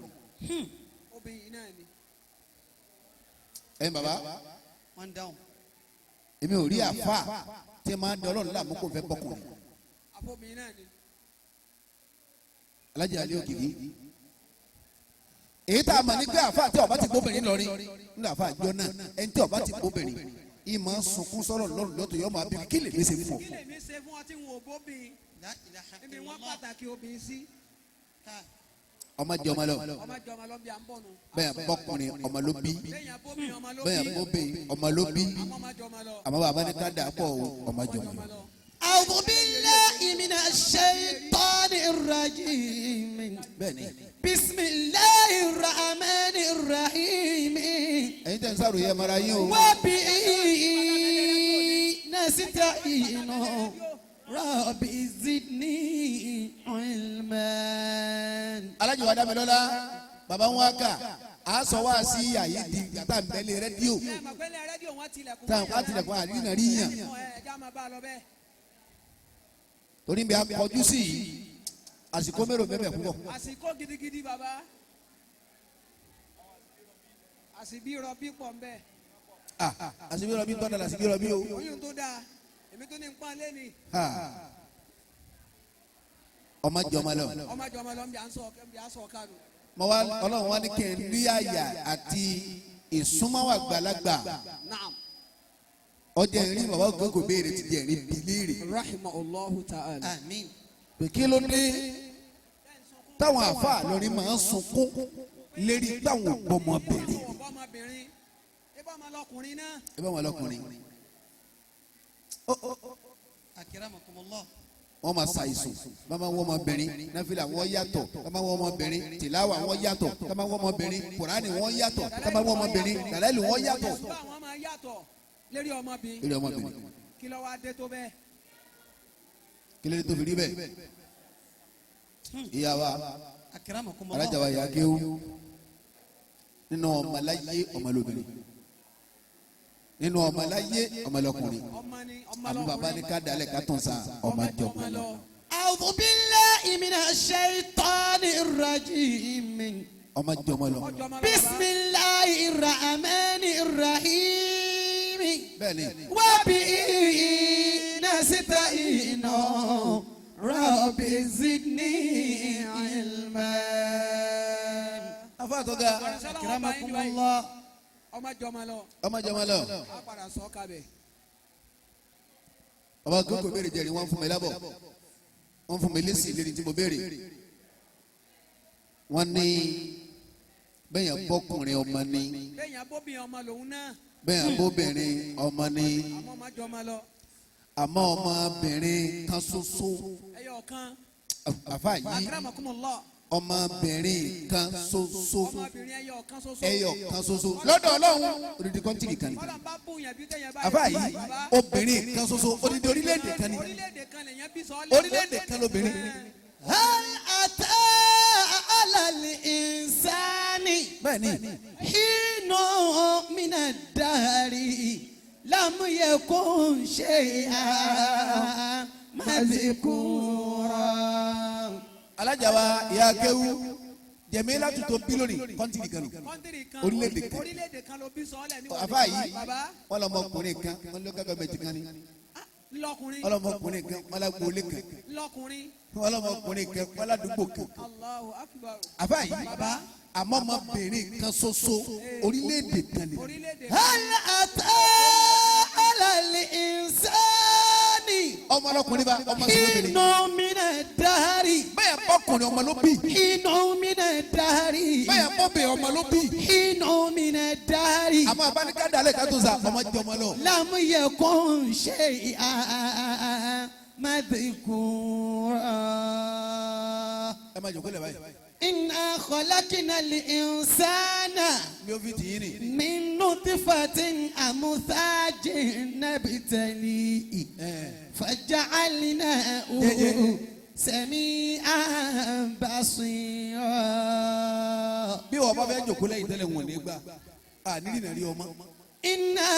Obìnrin náà ni. Ẹ̀yin bàbá. One down. Èmi ò rí àfa tí mo wá ní ọlọ́run láàmú kó n fẹ́ bọ́kùnrin. Àfọbìnrin náà ni. Alájà alẹ́ òkìkí. Èyí tá a mọ̀ ní pé àfa àti ọba ti gbóbìnrin lọ rí nínú àfa àjọ náà, ẹni tí ọba ti gbóbìnrin ìmọ̀ sunkún sọ̀rọ̀ lọ́rùn lọ́tọ̀ yọ máa bí kí lè mi ṣe fún ọ. Kí lèmi ṣe fún ọ tí wọn ò bóbìn? La ilaha Níbi wọn illallah. pàtàkì obìnrin sí. Ká. Ọmọ jẹ ọmọ lọ. Ọmọ jọ ọmọ lọ bí à ń bọ̀ nù. Bẹ́ẹ̀ bọ́kùnrin ọmọ ló bí. Lẹ́yìn abóbìn ọmọ ló Bẹ́ẹ̀ bí. bóbìn ọmọ ló bí. Àmọ́ ọmọ jọ ọmọ lọ. Àmọ́ bàbá ní ká dà pọ̀ o, ọmọ jẹ ọmọ lọ. أعوذ بالله من الشيطان الرجيم. Bẹ́ẹ̀ ni. بسم الله الرحمن الرحيم. Ẹ̀yin tẹ̀ ń sàròyé ẹ̀ mara yín o. وبه نستعين رب زدني علما. Alájọ wa Dámilọ́lá, bàbá ń wá kà á sọ wá sí àyè di gàtà nbẹ́lẹ̀ rédíò. Ẹ mọ̀ pé ilé rédíò wọn tilẹ̀kùn. Táwọn á tilẹ̀kùn àdínà rí yàn. Ẹ ẹja máa bá a lọ bẹ́ẹ̀. Torí bí a kọjú sí yìí, àsìkò mélòó mẹ́mẹ́ púpọ̀. Àsìkò gidigidi bàbá. Àsìbí rọbí pọ̀ ń bẹ́ẹ̀. Ah, àsìbí rọbí tọ́da làsìbí rọbí o. Oyún tó dáa, èmi tó ní ń pọ́n lé ni. Ha. Ọmọ jẹ ọmọ lọ. Ọmọ jọ ọmọ lọ ń bí à ń sọ ń bí à ń sọ kánú. Mo wá Ọlọ́run wá ní kí n rí àyà àti ìsúnmọ́wà gbàlagbà. Naam. Ọjà ìrìn bàbá òkè kò béèrè ti jẹ ìrìn bí léèrè. Rahimahullahu ta'ala. آمين. Pé kí ló dé táwọn àáfàá lórí máa ń sunkún lérí táwọn ògbọ́mọbìnrin? Àwọn ọmọbìnrin, ibà ọmọ lọkùnrin náà. Ẹ bá wọn lọkùnrin. أكرمكم الله. Wọ́n máa ṣàìsùn, bàbá wọn ọmọbìnrin náfìlà wọn yàtọ̀, bàbá wọn ọmọbìnrin tìláwà wọn yàtọ̀, bàbá wọn ọmọbìnrin kùránì wọn yàtọ̀, bàbá wọn ọmọbìnrin dàlẹ́lì wọn yàtọ̀. Bá àwọn máa yàtọ̀ lérí ọmọbìnrin. Lérí ọmọbìnrin. Kí ló wá dé tó bẹ́ẹ̀? Kí ló dé tó fi rí bẹ́ẹ̀? Ìyá wa أكرمكم الله. alájà wa ìyá kéwú, nínú ọmọláyé ọmọlóbìnrin, nínú ọmọláyé ọmọlọkùnrin. Ọmọ ni ọmọ Àmọ́ bàbá ní lọkùnrin. ká dalẹ̀ ká tún sa ọmọ jọmọ lọ. أعوذ بالله من الشيطان الرجيم. Ọmọ jọmọ lọ. Ọjọ́ ọmọ lọ. بسم الله الرحمن الرحيم. Bẹ́ẹ̀ ni. وبه نستعين رب زدني علما. Afa tó ga. أكرمكم الله. Ọmọ jọmọ lọ. Ọmọ jọmọ lọ. A padà sọ kabẹ. Ọba kókò béèrè jẹrìí, wọ́n fún mi lábọ̀, wọ́n fún mi lésì lérí tí mo béèrè. Wọ́n ní bẹ́yàn bọ́kùnrin ọmọ ní, Bẹ́ẹ̀yàn bóbi ọmọ lòun náà. bẹ́yàn bóbìnrin ọmọ ní, Àmọ́ ọmọ jọmọ lọ. Àmọ́ ọmọbìnrin kan ṣoṣo. Ẹyọ kan. Àfa yìí, Akramakumullah. ọmọbìnrin kan ṣoṣo. Ọmọbìnrin ẹyọ kan ṣoṣo. Ẹyọ kan ṣoṣo lọ́dọ̀ Ọlọ́run, odidi country kan ni. Ọlọ́run bá bùn yẹn bí tẹ̀yẹ̀ bá. Àfa yìí, obìnrin kan ṣoṣo, odidi orílẹ̀-èdè kan ni. Orílẹ̀-èdè kan lèyàn bí sọ́ọ́lẹ̀. Orílẹ̀-èdè kan lóbìnrin. هل أتى على الإنسان Bẹ́ẹ̀ ni. حين من الدهر لم يكن شيئا مذكورا؟ Alájà wa ìyá kéwú jẹ̀mí láti tó bí lónìí, country kan nù. Country kan. Orílẹ̀-èdè kan. Orílẹ̀-èdè kan ló bí sọ́ọ́lẹ̀ ní. Àfa yìí, Bàbá. wọn lọmọkùnrin kan, wọn local government kan ni. Lọkùnrin. Wọn lọmọkùnrin kan, wọn lágboolé kan. Lọkùnrin. Wọn lọmọkùnrin kan, wọn ládùúgbò kan. Allahu akbar. Àfa yìí, àmọ́ ọmọbìnrin kan ṣoṣo, orílẹ̀-èdè kan ni. Orílẹ̀-èdè. هل أتى على الإنسان Ọmọ ọlọkùnrin bá ọmọ sí حين lóbìnrin. من الدهر Bẹ́ẹ̀ bọ́kùnrin ọmọ ló bí. حين من الدهر Bẹ́ẹ̀ bọ́bẹ̀ ọmọ ló bí. حين من الدهر Àmọ́ abánikádà alẹ́ ká tó sa ọmọ jẹ ọmọ lọ. لم يكن شيئا مذكورا. Ẹ máa jòkó lẹ̀ báyìí. إنا خلقنا الإنسان Mi ò fi tì í nì. من نطفة أمشاج نبتليه فجعلناه سميعا بصيرا. Bí wọ́n bá fẹ́ jòkó lẹ́yìn tẹ́lẹ̀, wọn ò ní gbà à nídìí nàrí ọmọ. إنا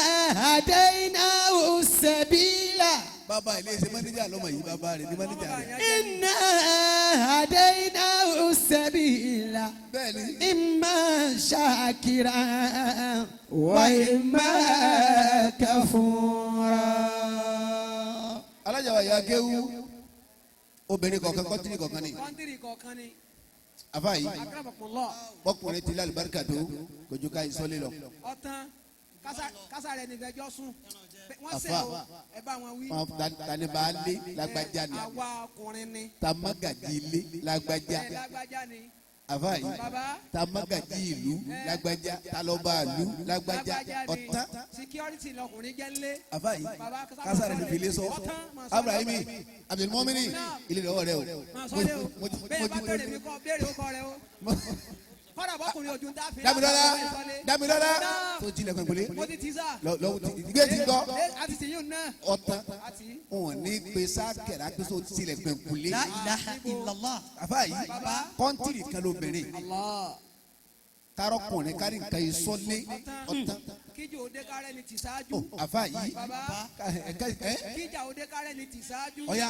هديناه السبيل. Bàbá ilé iṣẹ́ manager lọ́mọ yìí, bàbá rẹ̀ ní manager rẹ̀. إنا هديناه السبيل Bẹ́ẹ̀ ni. إما شاكرا وإما كفورا. Alájà wa ìyá kéwú, obìnrin kọ̀ọ̀kan country kọ̀ọ̀kan ni. Country kọ̀ọ̀kan ni. Àfa yìí, Akramakumullah. bọ́kùnrin ti lálùbáríkà tó kojú ká ìsọ́lé lọ. Ọ̀tán kásá rẹ̀ nífẹ̀ẹ́jọ́ sùn. Wọ́n sẹ́ Àfa. o, ẹ bá wọn wí. Wọn tani bá lé lágbájá ni. Àwa ọkùnrin ni. Tamagaji ilé lágbájá. Ẹ lágbájá ni. Àfa yìí, Bàbá. tamagaji ìlú lágbájá, talọba ìlú lágbájá. Lágbájá ni. Ọ̀tán. Security lọkùnrin jẹ́ ńlé. Àfa yìí, Bàbá. Kásá rẹ̀ nífi ilé sọ. Ọ̀tán, máa sọ. Abrahimi Abdulmumini, ilé lọ́wọ́ rẹ o. Máa sọ lé o. Bẹ́ẹ̀ bá bẹ̀rẹ̀ mi kọ́ béèrè ó kọ́ rẹ o. Kọ́dà bọ́kùnrin ojú ń dáfẹ́. Damilọ́lá, Damilọ́lá tó tilẹ̀ pẹ̀lú. Mo ti ti sá. Lọ́wọ́ ti gbé ti gbọ́. Àti tìyún náà. Ọ̀tán. Àti. Wọn ní pe sákẹ̀rẹ̀ akpẹ́sọ̀ tilẹ̀ pẹ̀lú. La ilaha illallah. Àfa yìí, country kan lóbìnrin. Allah. Kárọ̀kùnrin kárí nǹkan yìí sọ́lé, ọ̀tán. Kíjà òde kárẹ́ ni tì sáájú. Àfa yìí, Bàbá. ẹ Kíjà òde kárẹ́ ni tì sáájú. ọ̀ya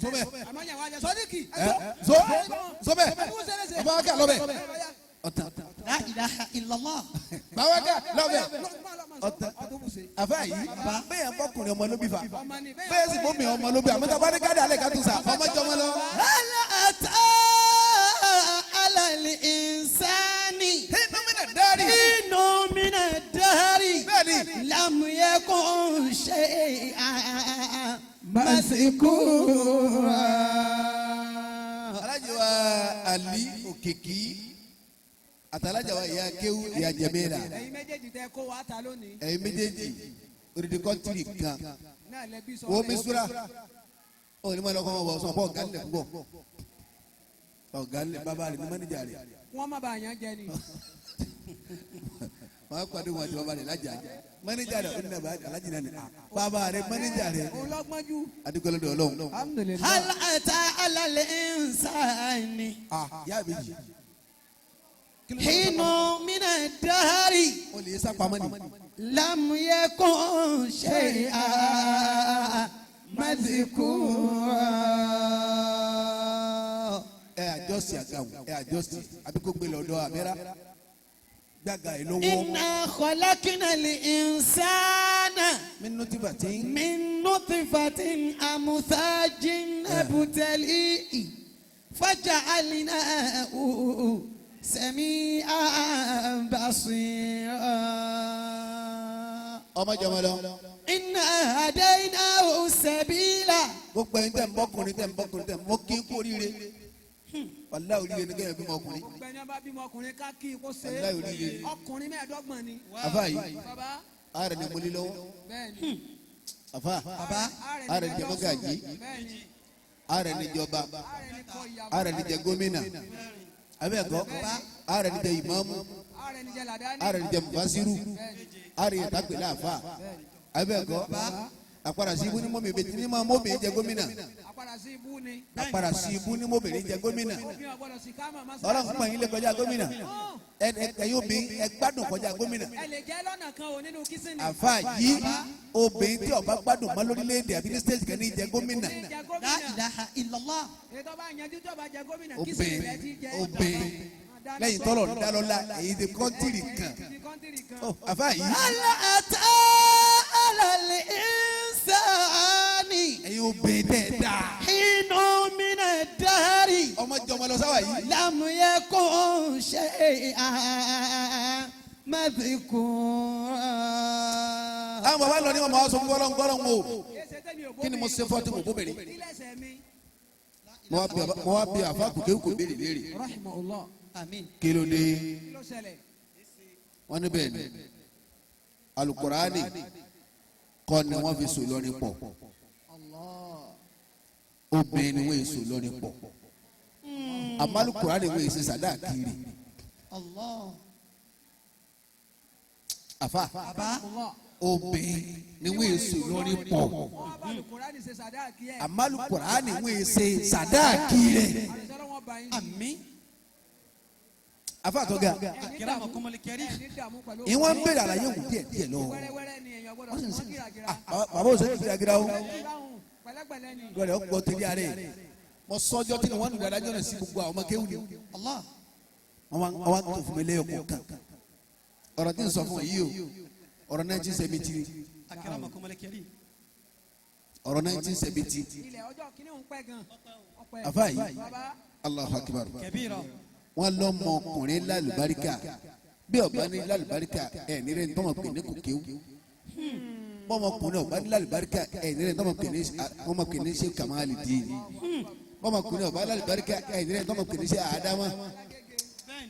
sọ́bẹ̀. Àmọ́ yẹn wá jẹ sọ́díkì. Ẹ so sọ́bẹ̀, bàbá kà lọ́bẹ̀, ọ̀tán. La ilaha illallah. Bàbá kà lọ́bẹ̀, ọ̀tán. Àfa yìí, bẹ́ẹ̀ bọ́kùnrin ọmọ ló bí fa, bẹ́ẹ̀ sì bómi ọmọ ló bí, àmọ́ tá a bá ní káàdì alẹ́ ká tún sa ọmọ jọmọ lọ. هل أتى على الإنسان dárí. حين من الدهر Bẹ́ẹ̀ ni. لم يكن شيئا مذكورا؟ Alájọ wa Ali Òkìkí àtàlájà wa ìyá kéwú ìyá jẹmẹ́ra. Ẹ̀yin méjèèjì tẹ kó wa ta lónìí. Ẹ̀yin méjèèjì, odidi country kan. Náà lẹbi sọ. Wo misura ọ ní ma lọ kọ́ ọmọ bọ̀ sọ fún ọ̀gá nílẹ̀ púpọ̀, ọ̀gá nílẹ̀, bàbá rẹ̀ ní manager rẹ̀. Wọ́n má bàa yàn jẹ ni. Wọ́n á pàdé wọn àti bàbá rẹ̀ lájà, manager rẹ̀ ó ní nàbà alájì náà ni bàbá rẹ̀ manager rẹ̀. Òun lọ́gbọ́n jù. Adúgbò lọ́dọ̀ Ọlọ́run. Alhamdulillah. هل أتى على الإنسان Ah, yá àbèjì. حين من الدهر O lè sá pamọ́ ni. لم يكن شيئا مذكورا؟ Ẹ àjọsí. adjust àga wọn, ẹ adjust àbí kó gbé lọ́dọ̀ àmẹ́rà gbàgà ẹ lọ́wọ́. إنا خلقنا الإنسان Mi nù tí bàtí. من نطفة أمثاج نبتليه فجعلناه سميعا بصيرا. Ọmọ jọmọ lọ. إنا هديناه السبيل. Gbogbo ẹni tẹ̀ ń bọ́kùnrin, tẹ̀ ń bọ́kùnrin, tẹ̀ ń bọ́ kí n kú oríire. Wàláhì, oríire ni kẹ́hìn bímọ ọkùnrin. Gbogbo ẹni bá bímọ ọkùnrin, ká kí i kó ṣe Wàláhì, oríire ni. Ọkùnrin 25 ni. Àfa yìí, Bàbá. ààrẹ ni mo ní lọ́wọ́. Bẹ́ẹ̀ni. Àfa, Bàbá. ààrẹ ni jẹ mọ́gàjí, Bẹ́ẹ̀ni. ààrẹ ni jọba, Ààrẹ ni kọ ìyàwó. ààrẹ ni jẹ gómìnà, abẹ́ẹ̀kọ́, ààrẹ ni jẹ ìmáàmù, Ààrẹ ni jẹ làdáni. Ààrẹ ni jẹ mufasiru, ààrẹ yẹn tàgbé láàfà, abẹ́ẹ̀kọ́. Àpàrà sí ibú ní mọ́mí bẹ́ẹ̀ ní mọ́mí jẹ gómìnà. Àpàdà sí ibú ni. Àpàrà sí ibú ní mọ́mí jẹ gómìnà. Obìnrin ọ̀gbọ́dọ̀ sí ká màmá. Ọlọ́run fún yín lè kọjá gómìnà. Ẹ ẹ yóò bí ẹ gbádùn kọjá gómìnà. Ẹ lè jẹ́ lọ́nà kan ò nínú kísìnì. Àfa yìí, obìnrin tí ó bá gbádùn mọ́ lórílẹ̀‐èdè àbí ní state kan ní jẹ gómìnà. Ní jẹ لا gómìnà. إله إلا الله. Ètò bá yanjú tó bá jẹ gómìnà, kísìnì rẹ ti Obìnrin, jẹ. obìnrin lẹ́yìn tọ́lọ̀ ń dá lọ́lá èyí ti country kan. Ti country kan. Ó, àfa yìí, هل أتى على الإنسان ẹ̀yin obìnrin tẹ̀ ẹ́ dáa حين من الدهر ọmọ jọmọ lọ sáwà yìí. لم يكن شيئا مذكورا. Àwọn bàbá lọ ní wọn máa sọ fún gbọ́dọ̀ gbọ́dọ̀ o. Èsè tẹ́mi ò Kí ni mo ṣe fọ́ tí mo bóbìnrin? Ilé ẹsẹ̀ mi. Mo wá bí àfa kòkè kò béèrè léèrè. Rahimahullah. آمين. Kí ló dé? Kí ló ṣẹlẹ̀? Wọ́n ní bẹ́ẹ̀ ni alukurani kọ́ ni wọ́n fi so lọ́rin pọ̀, obìnrin ni wọ́n so lọ́rin pọ̀, àmọ́ alukurani wọ́n ṣe sàdá kiri. الله. Àfa, Bàbá. obìnrin ni wọ́n so lọ́rin pọ̀, Wọ́n bá Alukurani ṣe sàdáàkì ẹ̀. àmọ́ alukurani wọ́n ṣe sàdá kiri. Àdìsọ́lọ́ wọn bá yín. آمين. Àfa àtọ́gà, أكرمكم الكريم. Ẹ̀ ní dààmú pẹ̀lú. ìwọ́n ń bèrè àlàyé wù díẹ̀ díẹ̀ lọ. Wẹ́rẹ́wẹ́rẹ́ ni èèyàn gbọ́dọ̀ sọ gíragíra. Bàbá òṣèlú gíragíra o. Báwọn pẹ̀lẹ́pẹ̀lẹ́ ni. Lọ́rẹ̀ ó gbọ́ tẹ́lẹ̀ ààrẹ mọ sọ́jọ́ tí wọ́n ń dàda jọ̀nà sí gbogbo àwọn ọmọ kéwù ni. الله. Wọ́n wá tó fún mi lẹ́yọ̀ kọ̀ọ̀kan. Ọ̀rọ̀ tí ń sọ fún yìí o, ọ̀rọ̀ 1970. أكرمكم الكريم. Ọ̀rọ̀ 1970. Ilẹ̀ ọjọ́ kìíní ń pẹ́ gan. Ọpẹ́. Àfa yìí, Bàbá. Allahu Akbar. كبيرة. Wọ́n lọ́mọ ọkùnrin lálùbáríkà, bí ọba ní lálùbáríkà ẹ̀ ní rẹ̀ ń tọ́mọ̀ pè ní kò kéwù. Bọ́mọkùnrin ọba ní lálùbáríkà, ẹ̀ ní rẹ̀ ń tọ́mọ̀ pè ní ọmọ pè ní ṣe kàmáàlì dín. Bọ́mọkùnrin ọba lálùbáríkà, ẹ̀ ní rẹ̀ ń tọ́mọ̀ pè ní ṣe àdámà.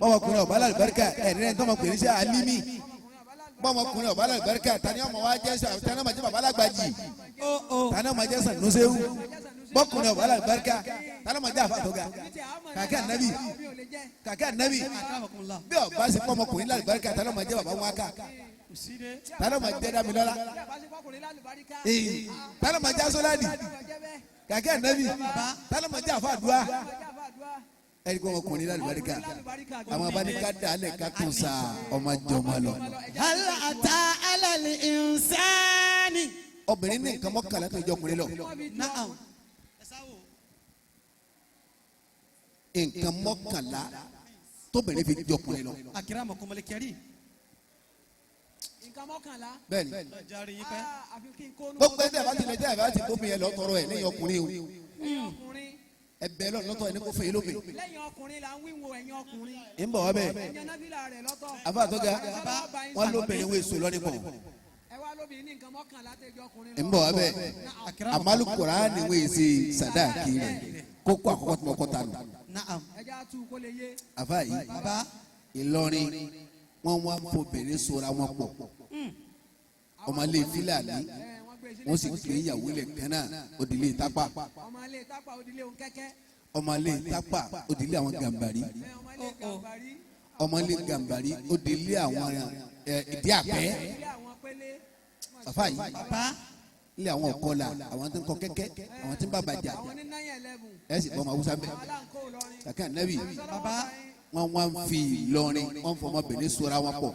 Bọ́mọkùnrin ọba lálùbáríkà, ẹ̀ ní rẹ̀ ń tọ́mọ̀ pè ní ṣe àlímì. Bọ́mọkùnrin ọba lálùbáríkà, tani ọmọ wa jẹ́ sọ, tani ọmọ jẹ́ bàbá alágbàjì, tani ọmọ jẹ́ sànúsẹ́wù? Bọ́kùnrin ọba lálùbáríkà, tani ọmọ jẹ́ àfàtọ́gà? Kàkẹ́ ànábì, kàkẹ́ ànábì. أكرمكم الله. Bí ọba ṣe fọmọkùnrin lálùbáríkà, tani ọmọ jẹ́ bàbá wọn ká? Tani ọmọ jẹ́ Dámilọ́lá? Ee, tani ọmọ jẹ́ asọ́ládì? Kàkẹ́ ànábì. Tani ọmọ jẹ́ àfàdúrà? Ẹni kó ọmọkùnrin lálùbáríkà, àwọn abáníká dàálẹ̀ ká tún sa ọmọ jọmọ lọ. هل أتى على الإنسان Obìnrin ní nǹkan 11 tó jọ ọkùnrin lọ. نعم. Nǹkan 11 tóbìnrin fi jọ ọkùnrin lọ. أكرمكم الكريم. Nǹkan 11. Bẹ́ẹ̀ni. Ah, àfi kí n kó nú. Gbogbo ẹni tẹ́ ẹ bá ti lẹ tẹ́ ẹ bá ti bómi yẹn lọ tọrọ ẹ lẹ́yìn ọkùnrin o. Lẹ́yìn ọkùnrin. Ẹ bẹ́ẹ̀ lọ lọ́tọ̀ ẹni kó fẹ́ yín lómi. Lẹ́yìn ọkùnrin là ń wíwo ẹ̀yìn ọkùnrin. Ń bọ̀ wá bẹ́ẹ̀. Ẹ̀yàn náfìlà rẹ̀ lọ́tọ̀. Àfa àtọ́gà, wọn lóbìnrin wo èso lọ́ní pọ̀. Ẹ wá lóbìnrin ní nǹkan 11 tẹ́jọ́ ọkùnrin lọ. Ń bọ̀ wá bẹ́ẹ̀. Àmọ́ Kùránì wo èsì sàdáàkì rẹ̀, kókó àkọ́kọ́ tí mo kọ́ ta nù. نعم. Ẹ já tú kó lè yé. Àfa yìí, Bàbá. Ìlọrin, wọn wá fobìnrin sora wọn pọ̀, ọmọlé Fúlàní. Ẹ wọ́n gbé sílé. Wọ́n sì gbé ìyàwó lẹ̀ kan náà, òdìlé Tápà. Ọmọ ilé Tápà, òdìlé òun kẹ́kẹ́. Ọmọlé Tápà, òdìlé àwọn Gàmbàrí. Ẹ ọmọ ilé Gàmbàrí. Ọmọlé Gàmbàrí, òdìlé àwọn ìdí àpẹ́. Ilé àwọn Pélé. Àfa yìí, Bàbá. ilé àwọn ọ̀kọ́là, àwọn tí ń kọ kẹ́kẹ́, àwọn tí ń bá bàjá. Àwọn ní 9/11. Ẹ sì bọ́ ọmọ Haúsá bẹ́ẹ̀. Àwọn aláǹkó Ìlọrin. Kàkà nẹ́bì. Bàbá. Wọ́n wá ń fi Ìlọrin, wọ́n fọmọbìnrin sora wọn pọ̀,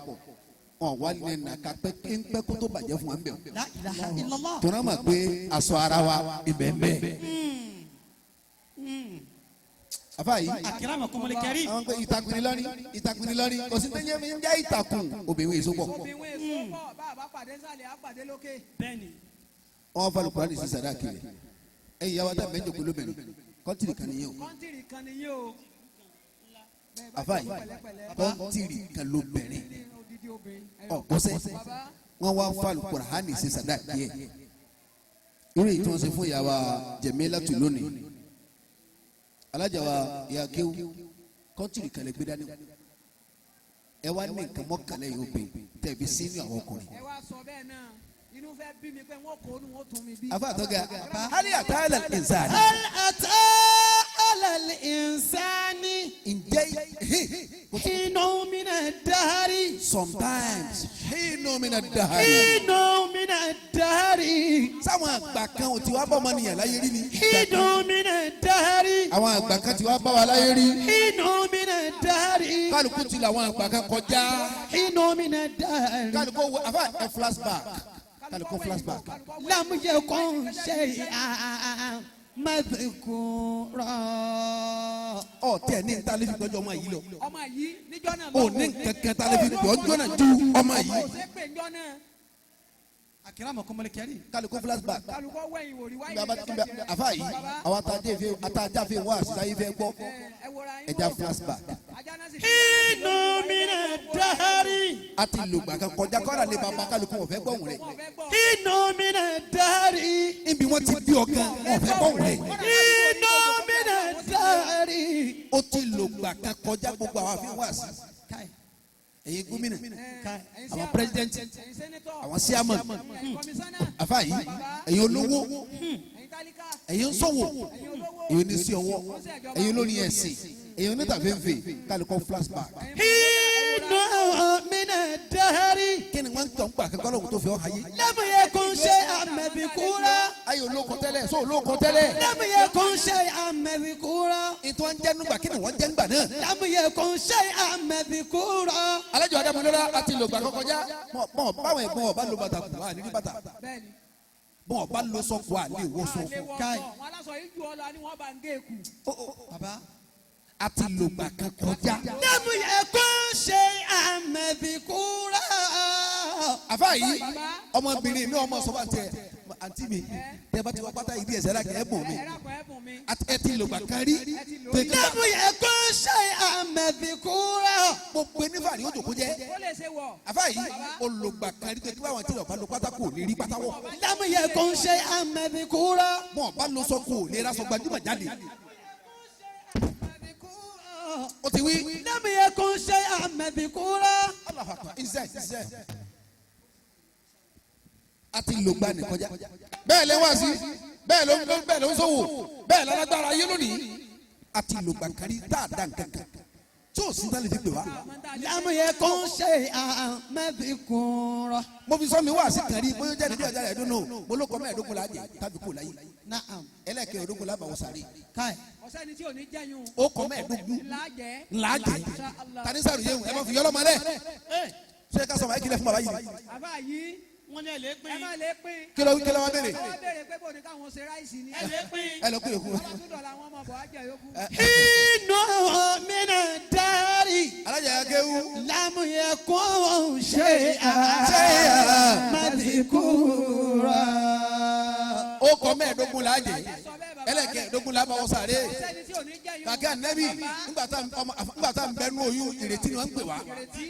wọn wá ní nàka pẹ́ kéńpẹ́ kó tó bàjẹ́ fún wa ń bẹ̀. لا إله إلا الله. Tọ́nà mà pé aṣọ ara wa ibẹ̀ ń bẹ̀. Afa yìí. Akramakumul karim. Àwọn pé ìtàkùn ní lọ́rí, ìtàkùn ní lọ́rí, kò sí tẹ́jẹ́ mi ń jẹ́ ìtàkùn obìnrin èso pọ̀. Obìnrin èso pọ̀, bá a bá pàdé sálẹ̀, á pàdé lókè. Bẹ́ẹ̀ni. Wọ́n fa Alukurani sí sàdáàkì rẹ̀. Ẹ̀yin yàrá tá mẹ́jọ kó lóbìnrin kọ́ńtìrì kan nìyẹn o. Kọ́ńtìrì kan nìyẹn o. Bẹ́ẹ̀ bá Afa jókòó yìí, pẹ̀lẹ́pẹ̀lẹ́. kọ́ńtìrì kan lóbìnrin Ní odidi obìnrin. ọ̀gbọ́sẹ̀ Bàbá. wọ́n wá fa Alukurani sí sàdáàkì ẹ̀. Irú èyí tí wọ́n ṣe fún ìyàwó Jẹ̀mílátù lónìí, alájà wa ìyá kéwú, kọ́ńtìrì kan lè gbé dání. Ẹ wá ní nǹkan mọ́kànlá yìí obìnrin tẹ̀bi sínú àwọn ọkùnrin. Ẹ wá sọ bẹ́ẹ̀ náà, inú fẹ́ bí mi pé wọ́n kó inú wọn tún mi bí. Afa àtọ́gà hali àtàlà ìnsàn. هل أتى على الإنسان Ǹjẹ́ حين من الدهر sometimes hínú mi na dahari. حين من الدهر Sáwọn àgbà kan ò ti wá bá ọmọnìyàn láyé rí ni. حين من الدهر Àwọn àgbà kan ti wá bá wa láyé rí. حين من الدهر Kálukú ti làwọn àgbà kan kọjá. حين من الدهر Kálukú wo afa ẹ flashback. Kálukú flashback. لم يكن شيئا مذكورا. Ọ tẹ ní nta lè fi gbọ́jọ́ ọmọ yìí lọ. Ọmọ yìí níjọ́ náà. Ò ní kankan tá lè fi gbọ́jọ́ náà ju ọmọ yìí. Kò sé pé níjọ́ náà. Akramakumul karim. Kálukú flashback. Kálukọ́ wẹ̀yìn wò rí wáyé. Nígbà bá afa yìí, àwọn atajà fi wá àṣìṣe ayé fẹ́ gbọ́. Ẹ wọra yín Ẹja wò. flashback. Ajá náà sì. حين من الدهر A ti lògbà kan kọjá, kọ́ra lè bàbá kálukú wọ́n fẹ́ gbọ́hùn rẹ̀. Wọ́n fẹ́ gbọ́. حين من الدهر Níbi wọ́n ti bí ọ̀gán, wọ́n fẹ́ gbọ́hùn rẹ̀. حين من الدهر Ó ti lògbà kan kọjá, gbogbo àwọn àfihàn wá sí. Ẹ̀yin gómìnà, àwọn president, Ẹ̀yin senator. àwọn chairman, Ẹ̀yin komisanna. àfa yìí, ẹ̀yin olówó, Ẹ̀yin tálíkà. ẹ̀yin ńsọ̀wò, Ẹ̀yin olówó. ẹ̀yin oníṣẹ́ ọwọ́, ẹ̀yin olórin ẹ̀sìn, ẹ̀yin onítàfẹ́fẹ́, kálukọ́ flashback. حين من الدهر Kí ni wọ́n ń tọ́ ń gbà kankan lóhun tó fi ọ́ hayé? لم يكن شيئا مذكورا. Ayé olóko tẹ́lẹ̀, sọ olóko tẹ́lẹ̀. لم يكن شيئا مذكورا. Ètò wọn jẹ́ nígbà, kí ni wọ́n jẹ́ nígbà náà? لم يكن شيئا مذكورا. Alájọ Adamulola, àti lògbà kọkọjá. Mọ báwọn ẹ̀gbọ́n ọba lo bàtà kù wá ní bàtà. Bẹ́ẹ̀ni. Bọ́n ọba lo sọ́kù à lè wọ́ sọ. Àlè wọ̀ Káì. sọ. Wọn aláṣọ yìí ju ọ lọ ni wọ́n bá ń gé ekù. Baba. Àti lògbà kan kọjá. لم يكن شيئا مذكورا. Àfa yìí, ọmọbìnrin mi, ọmọ sọ bá tiẹ̀, àǹtí mi, tẹ bá ti wá pátá ìdí ẹ̀sẹ̀ lákẹ́ ẹ̀ bùn mi. Ẹ rákọ̀ ẹ̀ bùn mi. Ẹ ti lògbà kan rí. لم يكن شيئا مذكورا. Gbogbo enífà ni ó jòkó jẹ́. Ó lè ṣe wọ̀. Àfa yìí, olùgbà kan rí tó kí báwọn tí ọba lo pátá kò ní rí pátá wọ̀. لم يكن شيئا مذكورا. Bọ́n ọba lo sọ kò lè ra sọ gbajúmọ̀ jáde. Ó ti wí. لم يكن شيئا مذكورا. Allahu Akbar. Iṣẹ́ iṣẹ́. A ti lògbà ní kọjá. Bẹ́ẹ̀ lè wá sí, bẹ́ẹ̀ ló ń sọ̀wọ́, bẹ́ẹ̀ lálágbára ayé lónìí. A ti lògbà kárí tá a dá nǹkan kan tí ò sí tá lè fi pè wá. لم يكن شيئا مذكورا. Mo fi sọ mi wá sí kàrí bóyá jáde bí ọjà rẹ̀ dúnú. Mo ló kọ 15 la jẹ tàbí kò láyé. نعم. Ẹlẹ́kẹ̀ òdógún la bá wọ sàrí. كاي. Ọ̀sẹ́ni tí ò ní jẹ́yún. Ó kọ 15 Lájẹ́. ńlá jẹ. Tani sàrò yéwu ẹ má fi yọlọ́mọ lẹ̀. Ṣé ká sọ ma ẹ kìlẹ̀ fún bàbá yìí? Àbá yìí. Wọ́n ní ẹ lè Ẹ pín. má lè pín. Kí ló wá béèrè? Ẹ wá béèrè pé bò ní káwọn ṣe ráìsì ni. Ẹ lè pín. Ẹ lọ pé òkú. Ọba tún dọ̀la àwọn ọmọ bọ̀ á jẹ yókù. حين من الدهر Alájà yà kéwú. لم يكن شيئا مذكورا. Ó kọ 15 la jẹ. Ẹlẹ́kẹ̀ òdógún la bá wọ sàrí. Ọ̀sẹ́ni tí ò ní jẹ́yún. Kàkẹ́ ànẹ́bì nígbà tá à ń bẹnu oyún, ìrètí ni wọ́n ń pè wá. Ìrètí.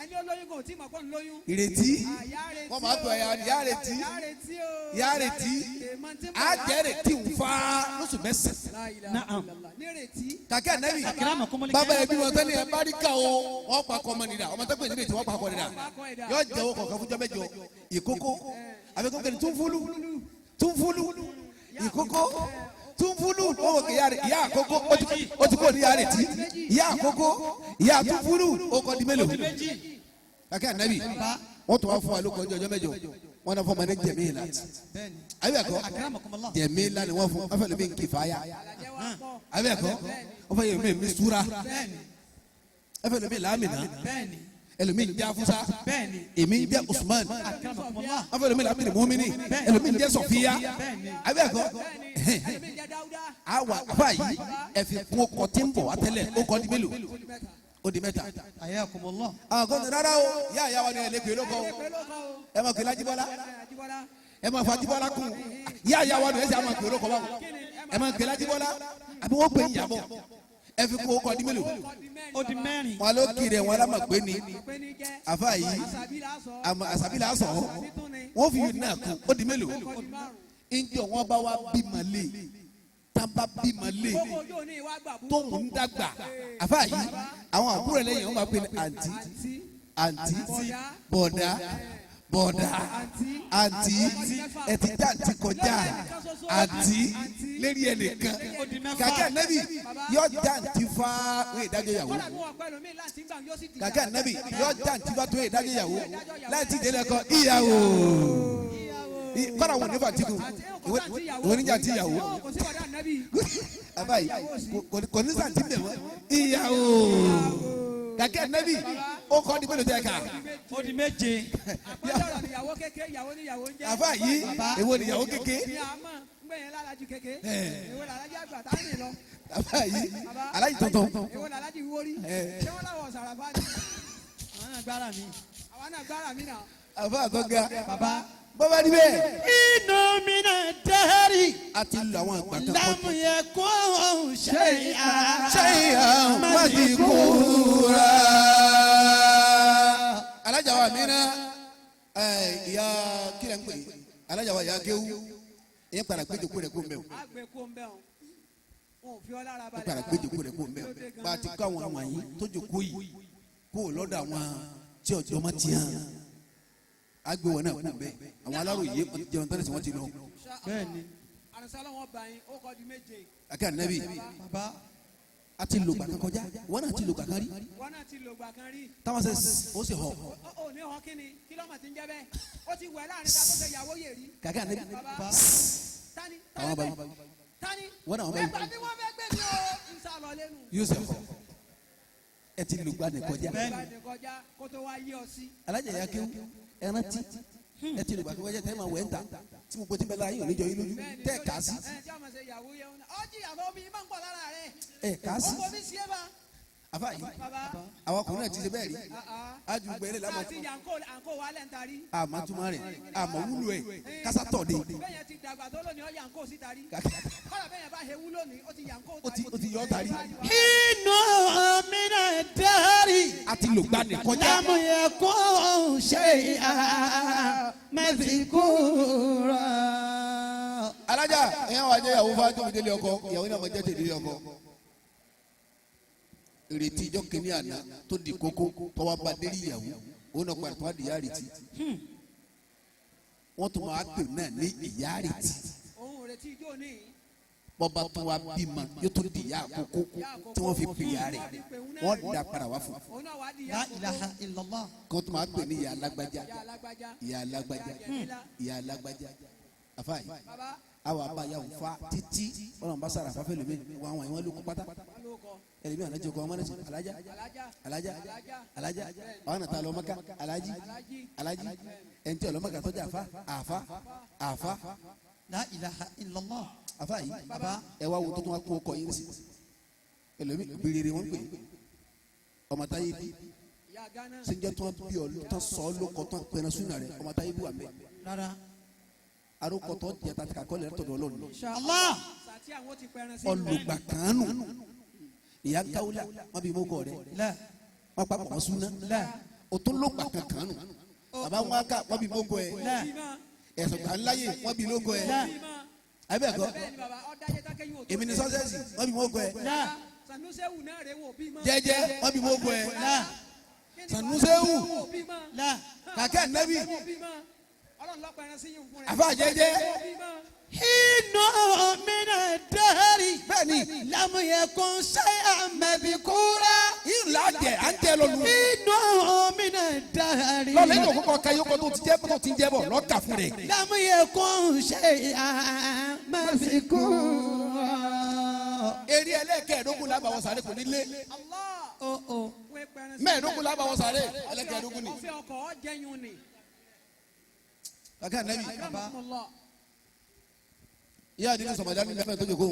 Ẹni olóyún kò tí mọ̀ pọ̀ ń lóyún. Ìrètí. Ìyá retí Wọ́n máa pè ọ́ ìyá retí. Ìyá retí o. Ìyá retí. Èèmọ̀ tí ń bọ̀ Á wá. jẹ́ retí ń fa lóṣù 9. La ilaha Naam. illallah. Nírètí. Kàkẹ́ ànẹ́bì Akramakumul bàbá ẹbí wọn tẹ́lẹ̀ ẹ bá rí ká o, wọ́n pa kọ́ ọmọ nìyà, ọmọ tẹ́pẹ̀ nílé tí wọ́n pa kọ́ nìyà yóò jẹ́wọ́ kọ̀ọ̀kan fúnjọ́ 8. Ìkókó àbíkókò ni túnfúlù túnfúlù ìkókó túnfúlù ó wò kí ìyá àkókò ó ti kó ní ìyá retí, ìyá àkókò, ìyá túnfúlù, ó kọ́ di mélòó? Kàkẹ́ ànẹ́bì wọ́n tún wá fún wa lóko ọjọ́ 8, wọ́n náà fún ọmọ ní Jẹ̀mílà, àbí ẹ̀kọ́? Akramakumullah. Jẹ̀mílà ni wọ́n fún, wọ́n fẹ́ lómi ń kìfáyà, Àlàjẹ́ wa pọ̀. àbí ẹ̀kọ́? Wọ́n fẹ́ yẹ mi súra, ẹ fẹ́ lómi làmìnà, Bẹ́ẹ̀ni. ẹlòmíì ń jẹ́ afusa, Bẹ́ẹ̀ni. èmi ń jẹ́ Usman, Akramakumullah. wọ́n fẹ́ lómi làmìnà mọ́mìnì, ẹlòmíì ń jẹ́ Sọfíya, àbí ẹ̀kọ́? Bẹ́ẹ̀ni. Ẹlòmíì jẹ́ Dáúdá. Àwa àfa yìí ẹ fi kún ọkọ tí ń bọ̀ wá tẹ́lẹ̀, ó kọ́ di mélòó? Ó di mẹ́ta. Ayakumullah. Àwọn kan ní rárá o, ìyá ìyá wa ni ẹ lè pè lóko o, ẹ máa pè lájíbọ́lá, ẹ máa fa Ajíbọ́lá kún. Ìyá ìyá wa ni ẹ sì á máa pè lóko báwo, ẹ máa pè lájíbọ́lá àbí wọ́n pè ń yàbọ̀. Ẹ fi kún ọkọ di mélòó? Ó di mẹ́rin. Wọn ló kiri ẹ, wọn lámà pé ni àfa yìí àṣàbí là sọ, wọn fi yìí náà kún, ó di mélòó? Njọ wọn bá wa bímọ lé, tánba bímọ lé tó ń dàgbà, àfa yìí àwọn àbúrò lẹ́yìn wọn máa pè ní àǹtí, àǹtí, bọ̀dá, bọ̀dá, àǹtí, ẹ ti já àǹtí kọjá àǹtí lérí ẹnìkan. Kàkẹ́ ànábì yọ já àǹtí fa wọ́n ìdájọ́ ìyàwó. Kàkẹ́ ànábì yọ já àǹtí fa tó ìdájọ́ ìyàwó láti ìdílé kọ ìyàwó kọ́ra wọn nífà tìkù ìwé níjà ti ìyàwó. Àbáyé kò ní sàǹtí bẹ̀ wọ́n ìyàwó. Kàkẹ́ ànábì ó kọ́ di mélòó tẹ́ ká? Ó di méje. Àfa yìí, èwo nìyàwó kéke? Àfa yìí, aláyìí tuntun. Àwọn náà gbára mi. Àfa àtọ́ga bọ́bá níbẹ̀. Inú mi náà dẹ́rì. A ti lu àwọn àgbà kan kọjá. Lámù yẹ kó ṣe à. Ṣé àmàdìkúra. Alájà wa mi náà, ìyá kílẹ̀ ń pè é, alájà wa ìyá kéwú, ìyẹn padà gbé jòkó rẹ̀ kó mbẹ́ o, ó padà gbé jòkó rẹ̀ kó mbẹ́ o. Bá a ti kó àwọn wọ̀nyí tó jòkó yìí kó o lọ́dọ̀ àwọn tí ọjọ́ ma ti hàn, á gbé wọn náà kó mbẹ́. Àwọn aláròyé wọ́n ti jẹun tán ní sè, wọ́n ti lọ. Bẹ́ẹ̀ni. Akẹ́ ànábì. Bàbá. A ti lò gbàkan kọjá, wọn náà ti lò gbàkan rí. Wọn náà ti lò gbà kan rí. Táwọn sẹ ó sì họ. Ó ní họ kíni kí lọ́mọ ti ń jẹ́ bẹ́ẹ̀, ó ti wẹ̀ láàrin ta tó ṣe ìyàwó yè rí. Kàkẹ́ ànábì. Bàbá tani? Àwọn Tani? bàbá. Tani? Wọn náà wọn bá Ẹgbà tí wọ́n fẹ́ gbé mi o, ń sá lọ lẹ́nu. Yóò sì họ, ẹ ti lò gbàkan kọjá. Bẹ́ẹ̀ni kọjá kó tó wá yí ọ sí. Alájà yà kéwú, ẹran tí ẹ ti lò gbàkan kọjá tẹ́ ẹ máa wẹ̀ ń ta tí mo gbọ́ tí bẹ́ẹ̀ láyé òní jọ yín lójú tẹ́ ẹ kà á sí. Ẹ tí a máa ṣe ìyàwó yẹn ọ jí ìyàwó mi máa ń pọ̀ lára rẹ̀. Ẹ kà á sí. Ó bomi sí ẹ bá. Àfa yìí, Bàbá. àwọn ọkùnrin náà ti ṣe bẹ́ẹ̀ rí, ájú gbẹ́rẹ́ lámà. Àti yànkó àǹkó wa lẹ́ ń tarí. Àmọ́ túmọ̀ rẹ̀, àmọ́ wúlò ẹ̀ kásá tọ̀ de. Bẹ́ẹ̀ yẹn ti dàgbà tó lónìí, ọ yànkó sí tarí. Kọ́lá bẹ́ẹ̀ yẹn bá hewu lónìí, ó ti yànkó tarí. Ó ti yọ ọ́ tarí. Inú mi náà dẹ́rì. A ti lò gbani kọjá. Lámù yẹ kó ṣe à. Mẹ́sìkúrà. Alájà ẹ̀yàn wà jẹ́ ìyàwó fáájú mi délé ọkọ, ìyàwó náà máa jẹ́ tèdè ọkọ. Ìrètí ìjọ kìíní àná tó di kókó tọwọ́ bá délé ìyàwó, òun náà padà tó wá di ìyá ìrètí. Wọ́n tún máa pè náà ní ìyá ìrètí. Òun retí ijó ní. Bọ́ba tó wá bímọ yóò tó di ìyá àkókò tí wọ́n fi pè ìyá rẹ̀, wọ́n dà padà wá fún un. Òun náà wá di ìyá La àkókò. ilaha illallah. Kí wọ́n tún máa pè ní ìyá alágbájá, Ìyá alágbájá. Ìyá alágbájá, ìyá alágbájá. Àfa yìí, Bàbá. àwọn abáyá òun fa títí wọn bá sára afáfẹ́ lómi wọn àwọn ìwọ̀n ló kó pátá. Wọn ló kọ. Ẹlẹ́mi alájọ kọ́ ọmọ náà alájà. Alájà. Alájà, alájà, àwọn nàta lọ́mọ́ká alájí, alájí, ẹ̀ntì ọlọ́mọ́ká tọ́jú àfa, àfa, àfa. La ilaha illallah. Àfa yìí, Bàbá. ẹ wá wo tó tún wá kó ọkọ yín sí ẹlẹ́mi bèrè wọn pè ọmọ táyé bí. Ìyá Gánà. Sẹ́njẹ́ tó bí ọ tó sọ ọ́ lóko tó pẹ̀lú súnà rẹ, ọmọ táyé bí wà mẹ́. Rárá. Arúgbó tó jẹ tàbí kakọ́ lẹ́tọ̀dọ̀ Ọlọ́run. Allah. Sàtí àwọn ti pẹran sí. Ọlùgbà kànú ìyá káwùlà wọn bí mọ́kọ rẹ. La. Wọn pa pọ̀ súná. La. O tún ló gbà kankan nù bàbá wọn ká wọn bí mọ́kọ ẹ. La. Ẹ̀sùn gbà ńláyè wọn bí lóko ẹ. La. Àbẹ̀ kọ́? Bẹ́ẹ̀ni bàbá, ọ dájẹ́ tákẹ́yìn òtó. Èmi ni sọ́sẹ́sì wọn bí mọ́kọ ẹ. La. Sanusewu náà rè wò bí mọ́. Jẹ́jẹ́ wọn bí mọ́kọ ẹ. La. Sanusewu. Wò bí mọ́. La. Kàkẹ́ nẹ́bì. Wò bí mọ́. Ọlọ́run lọ́pọ̀ ẹran sí yín fún rẹ̀. Àfa jẹ́jẹ́. Wò bí mọ́. Inú mi náà dẹ́rì. Bẹ́ẹ̀ni. Lámù yẹ kó ṣe àmẹ́bíkúrà. Ìlà jẹ à ń jẹ lọ́nu. Inú mi náà dẹ́rì. Lọ́lẹ́ yóò kọ́kọ́ ka yókò tó ti jẹ́ tó ti jẹ́ bọ̀ lọ́kà fún rẹ̀. Lámù yẹ kó ṣe àmẹ́bíkúrà. Eré ẹlẹ́kẹ̀ẹ́dógún lábàwọ̀ sáré kò ní lé. Allah. Oh oh. Wọ́n pẹran sí. Mẹ́ẹ̀ẹ́dógún lábàwọ̀ sáré, ẹlẹ́kẹ̀ẹ́dógún ni. Ọ̀fẹ́ ọkọ̀ ọ jẹyun ni. Kàkẹ́ nẹ́bì. Akramakumullah. Ìyá àdínní sọ̀mọ̀dá mi lẹ́fẹ̀ẹ́ tó jòkó.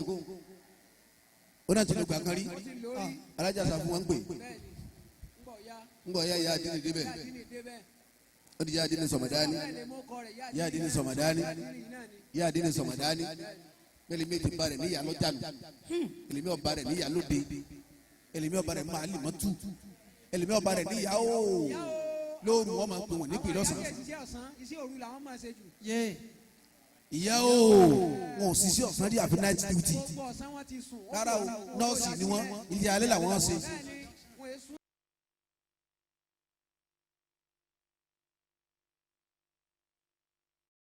Ó náà ti lè gbà kan rí. Ó ti lórí. Alájà sàfún wọn ń pè. Bẹ́ẹ̀ni. Ń bọ̀ ya. Ń bọ̀ ya ìyá àdínì débẹ̀. Ìyá àdínì débẹ̀. Ó di ìyá àdínì sọ̀mọ̀dání. Bẹ́ẹ̀ lè mú kọ rẹ̀. Ìyá àdínì sọ̀mọ̀dání. Ìyá àdínì náà ni. Ìyá àdínì sọ̀mọ̀dání. Ẹlẹ́mi ti ba rẹ̀ níyà lọ́jà nù. Ẹlẹ́mi ọba rẹ̀ níyà lóde. Ẹlẹ́mi ọba rẹ̀ máa lì mọ́tù. Ẹlẹ́mi ọba rẹ̀ níyà ó. Lóòrùn wọn máa ń pè wọ́n nípè lọ́sàn-án. Àwọn ìyá iṣẹ́ ọ̀sán, iṣẹ́ òru làwọn máa ṣe jù. Yé. Ìyá o, wọn ò ṣiṣẹ́ ọ̀sán rí àfi night duty. Gbogbo ọ̀sán wọn ti sùn. Rárá o, nọ́ọ̀sì ni wọ́n, ilé alẹ́ làwọn ṣe. Bẹ́ẹ̀ni.